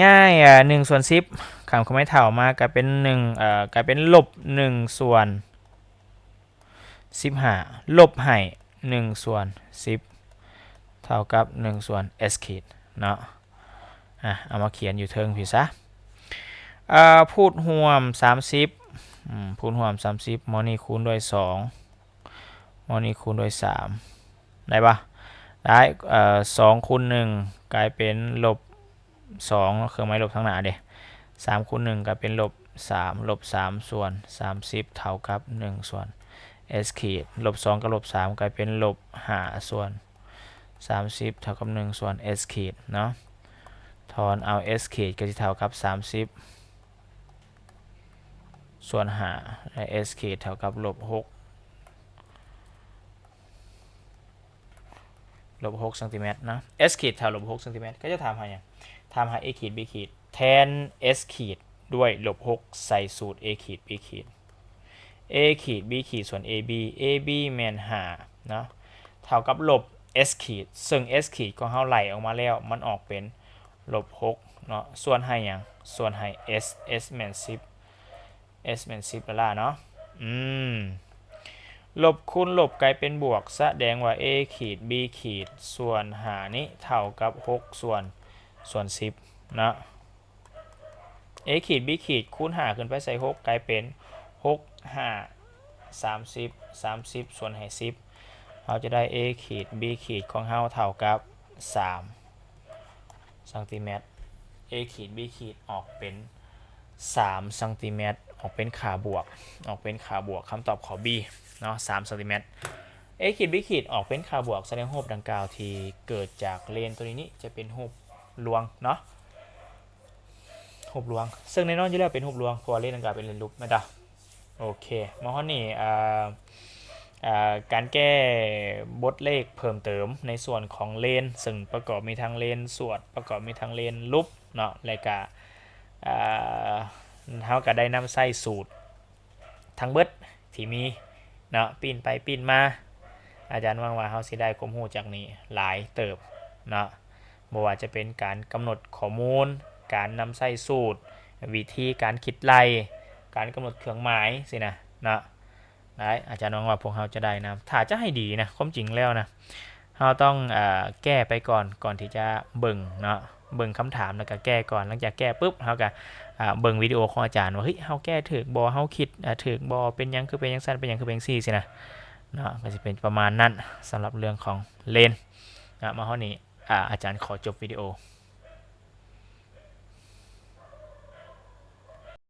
ຍ້າຍ ເອີ ໜຶ່ງສ່ວນ ສິບ ຂ້າມເຄື່ອງໝາຍເທົ່າມາ ກາຍເປັນ ໜຶ່ງ ເອີ ກາຍເປັນລົບ ໜຶ່ງສ່ວນ ສິບຫ້າ ລົບໃຫ້ ໜຶ່ງສ່ວນ ສິບ ເທົ່າກັບ ໜຶ່ງສ່ວນ S ຂີດເນາະ. ອາ ເອົາມາຂຽນຢູ່ເທິງພີ້ຊະ ອາ ພູດຮ່ວມ ສາມສິບ ອືມ ພູດຮ່ວມ ສາມສິບ ໝໍນີ້ຄູນດ້ວຍ ສອງ ໝໍນີ້ຄູນດ້ວຍ ສາມ ໄດ້ບໍ່? ໄດ້ ເອີ ສອງຄູນ ໜຶ່ງ ກາຍເປັນລົບ ສອງ ເນາະ ເຄື່ອງໝາຍລົບທາງໜ້າເດ້ ສາມຄູນ ໜຶ່ງ ກາຍເປັນລົບ ສາມ ລົບ ສາມສ່ວນ ສາມສິບ ເທົ່າກັບ ໜຶ່ງສ່ວນ S ຂີດ ລົບ ສອງ ກັບ ລົບ ສາມ ກາຍເປັນ ລົບ ຫ້າສ່ວນ ສາມສິບ ເທົ່າກັບ ໜຶ່ງສ່ວນ S ຂີດເນາະ. ຖອນເອົາ S ຂີດ ກໍຊິເທົ່າກັບ ສາມສິບສ່ວນ ຫ້າ ແລະ S ຂີດ ເທົ່າກັບ ລົບ ຫົກ ລົບຫົກຊັງຕີແມັດເນາະ S ຂີດເທົ່າລົບຫົກຊັງຕີແມັດ ກໍຈະຖາມຫາຫຍັງ? ຖາມຫາ A ຂີດ B ຂີດ ແທນ S ຂີດດ້ວຍລົບຫົກໃສ່ສູດ A ຂີດ B ຂີດ A ຂີດ B ຂີດ ສ່ວນ AB AB ແມ່ນຫ້າເນາະ ເທົ່າກັບລົບ S ຂີດ ເຊິ່ງ S ຂີດຂອງເຮົາໄລ່ອອກມາແລ້ວ ມັນອອກເປັນລົບຫົກເນາະ ສ່ວນໃຫ້ຫຍັງ? ສ່ວນໃຫ້ S S ແມ່ນສິບ S ແມ່ນສິບແລ້ວເນາະ ອືມ ລົບຄູນລົບກາຍເປັນບວກ ສະແດງວ່າ A ຂີດ B ຂີດ ສ່ວນຫ້ານີ້ເທົ່າກັບຫົກສ່ວນ ສ່ວນສິບເນາະ A ຂີດ B ຂີດ ຄູນຫ້າຂຶ້ນໄປໃສ່ຫົກ ກາຍເປັນຫົກຫ້າສາມສິບ ສາມສິບສ່ວນໃຫ້ສິບ ເຮົາຈະໄດ້ A ຂີດ B ຂີດຂອງເຮົາເທົ່າກັບສາມຊັງຕີແມັດ A ຂີດ B ຂີດອອກເປັນສາມຊັງຕີແມັດ ອອກເປັນຄ່າບວກ ອອກເປັນຄ່າບວກ ຄຳຕອບຂໍ້ B ເນາະ ສາມຊັງຕີແມັດ A ຂີດ B ຂີດອອກເປັນຄ່າບວກ ສະແດງຮູບດັ່ງກ່າວທີ່ເກີດຈາກເລນຕົວນີ້ນີ້ຈະເປັນຮູບລວງເນາະ ຮູບລວງ ເຊິ່ງແນ່ນອນຢູ່ແລ້ວເປັນຮູບລວງ ເພາະວ່າເລນດັ່ງກ່າວເປັນເລນລູບແມ່ນຕາ ໂອເຄ ມາຮອດນີ້ ອ່າ ອ່າ ການແກ້ບົດເລກເພີ່ມເຕີມໃນສ່ວນຂອງເລນ ເຊິ່ງປະກອບມີທັງເລນສວດ ປະກອບມີທັງເລນລູບເນາະ ແລະກະ ອ່າ ເຮົາກະໄດ້ນຳໃຊ້ສູດທັງເບິດທີ່ມີເນາະ ປີ້ນໄປປີ້ນມາ ອາຈານຫວັງວ່າເຮົາຊິໄດ້ຄວາມຮູ້ຈາກນີ້ຫຼາຍເຕີບເນາະ ບໍ່ວ່າຈະເປັນການກຳນົດຂໍ້ມູນ ການນຳໃຊ້ສູດ ວິທີການຄິດໄລ່ ການກຳນົດເຄື່ອງໝາຍຊີ້ນະເນາະ ໄດ້ ອາຈານຫວັງວ່າພວກເຮົາຈະໄດ້ນຳ ຖ້າຈະໃຫ້ດີນະ ຄວາມຈິງແລ້ວນະ ເຮົາຕ້ອງ ເອີ ແກ້ໄປກ່ອນ ກ່ອນທີ່ຈະເບິ່ງເນາະ ເບິ່ງຄຳຖາມແລ້ວກະແກ້ກ່ອນ ຫຼັງຈາກແກ້ປຶບ ເຮົາກະ ເອີ ເບິ່ງວິດີໂອຂອງອາຈານວ່າ ເຮີ້ຍ ເຮົາແກ້ຖືກບໍ່ ເຮົາຄິດ ເອີ ຖືກບໍ່ ເປັນຫຍັງຄືເປັນຈັ່ງຊັ້ນ ເປັນຫຍັງຄືເປັນຈັ່ງຊີ້ຊີ້ນະເນາະ ກະຊິເປັນປະມານນັ້ນ ສຳລັບເລື່ອງຂອງເລນເນາະ ມາຮອດນີ້ ອາ ອາຈານຂໍຈົບວິດີໂອ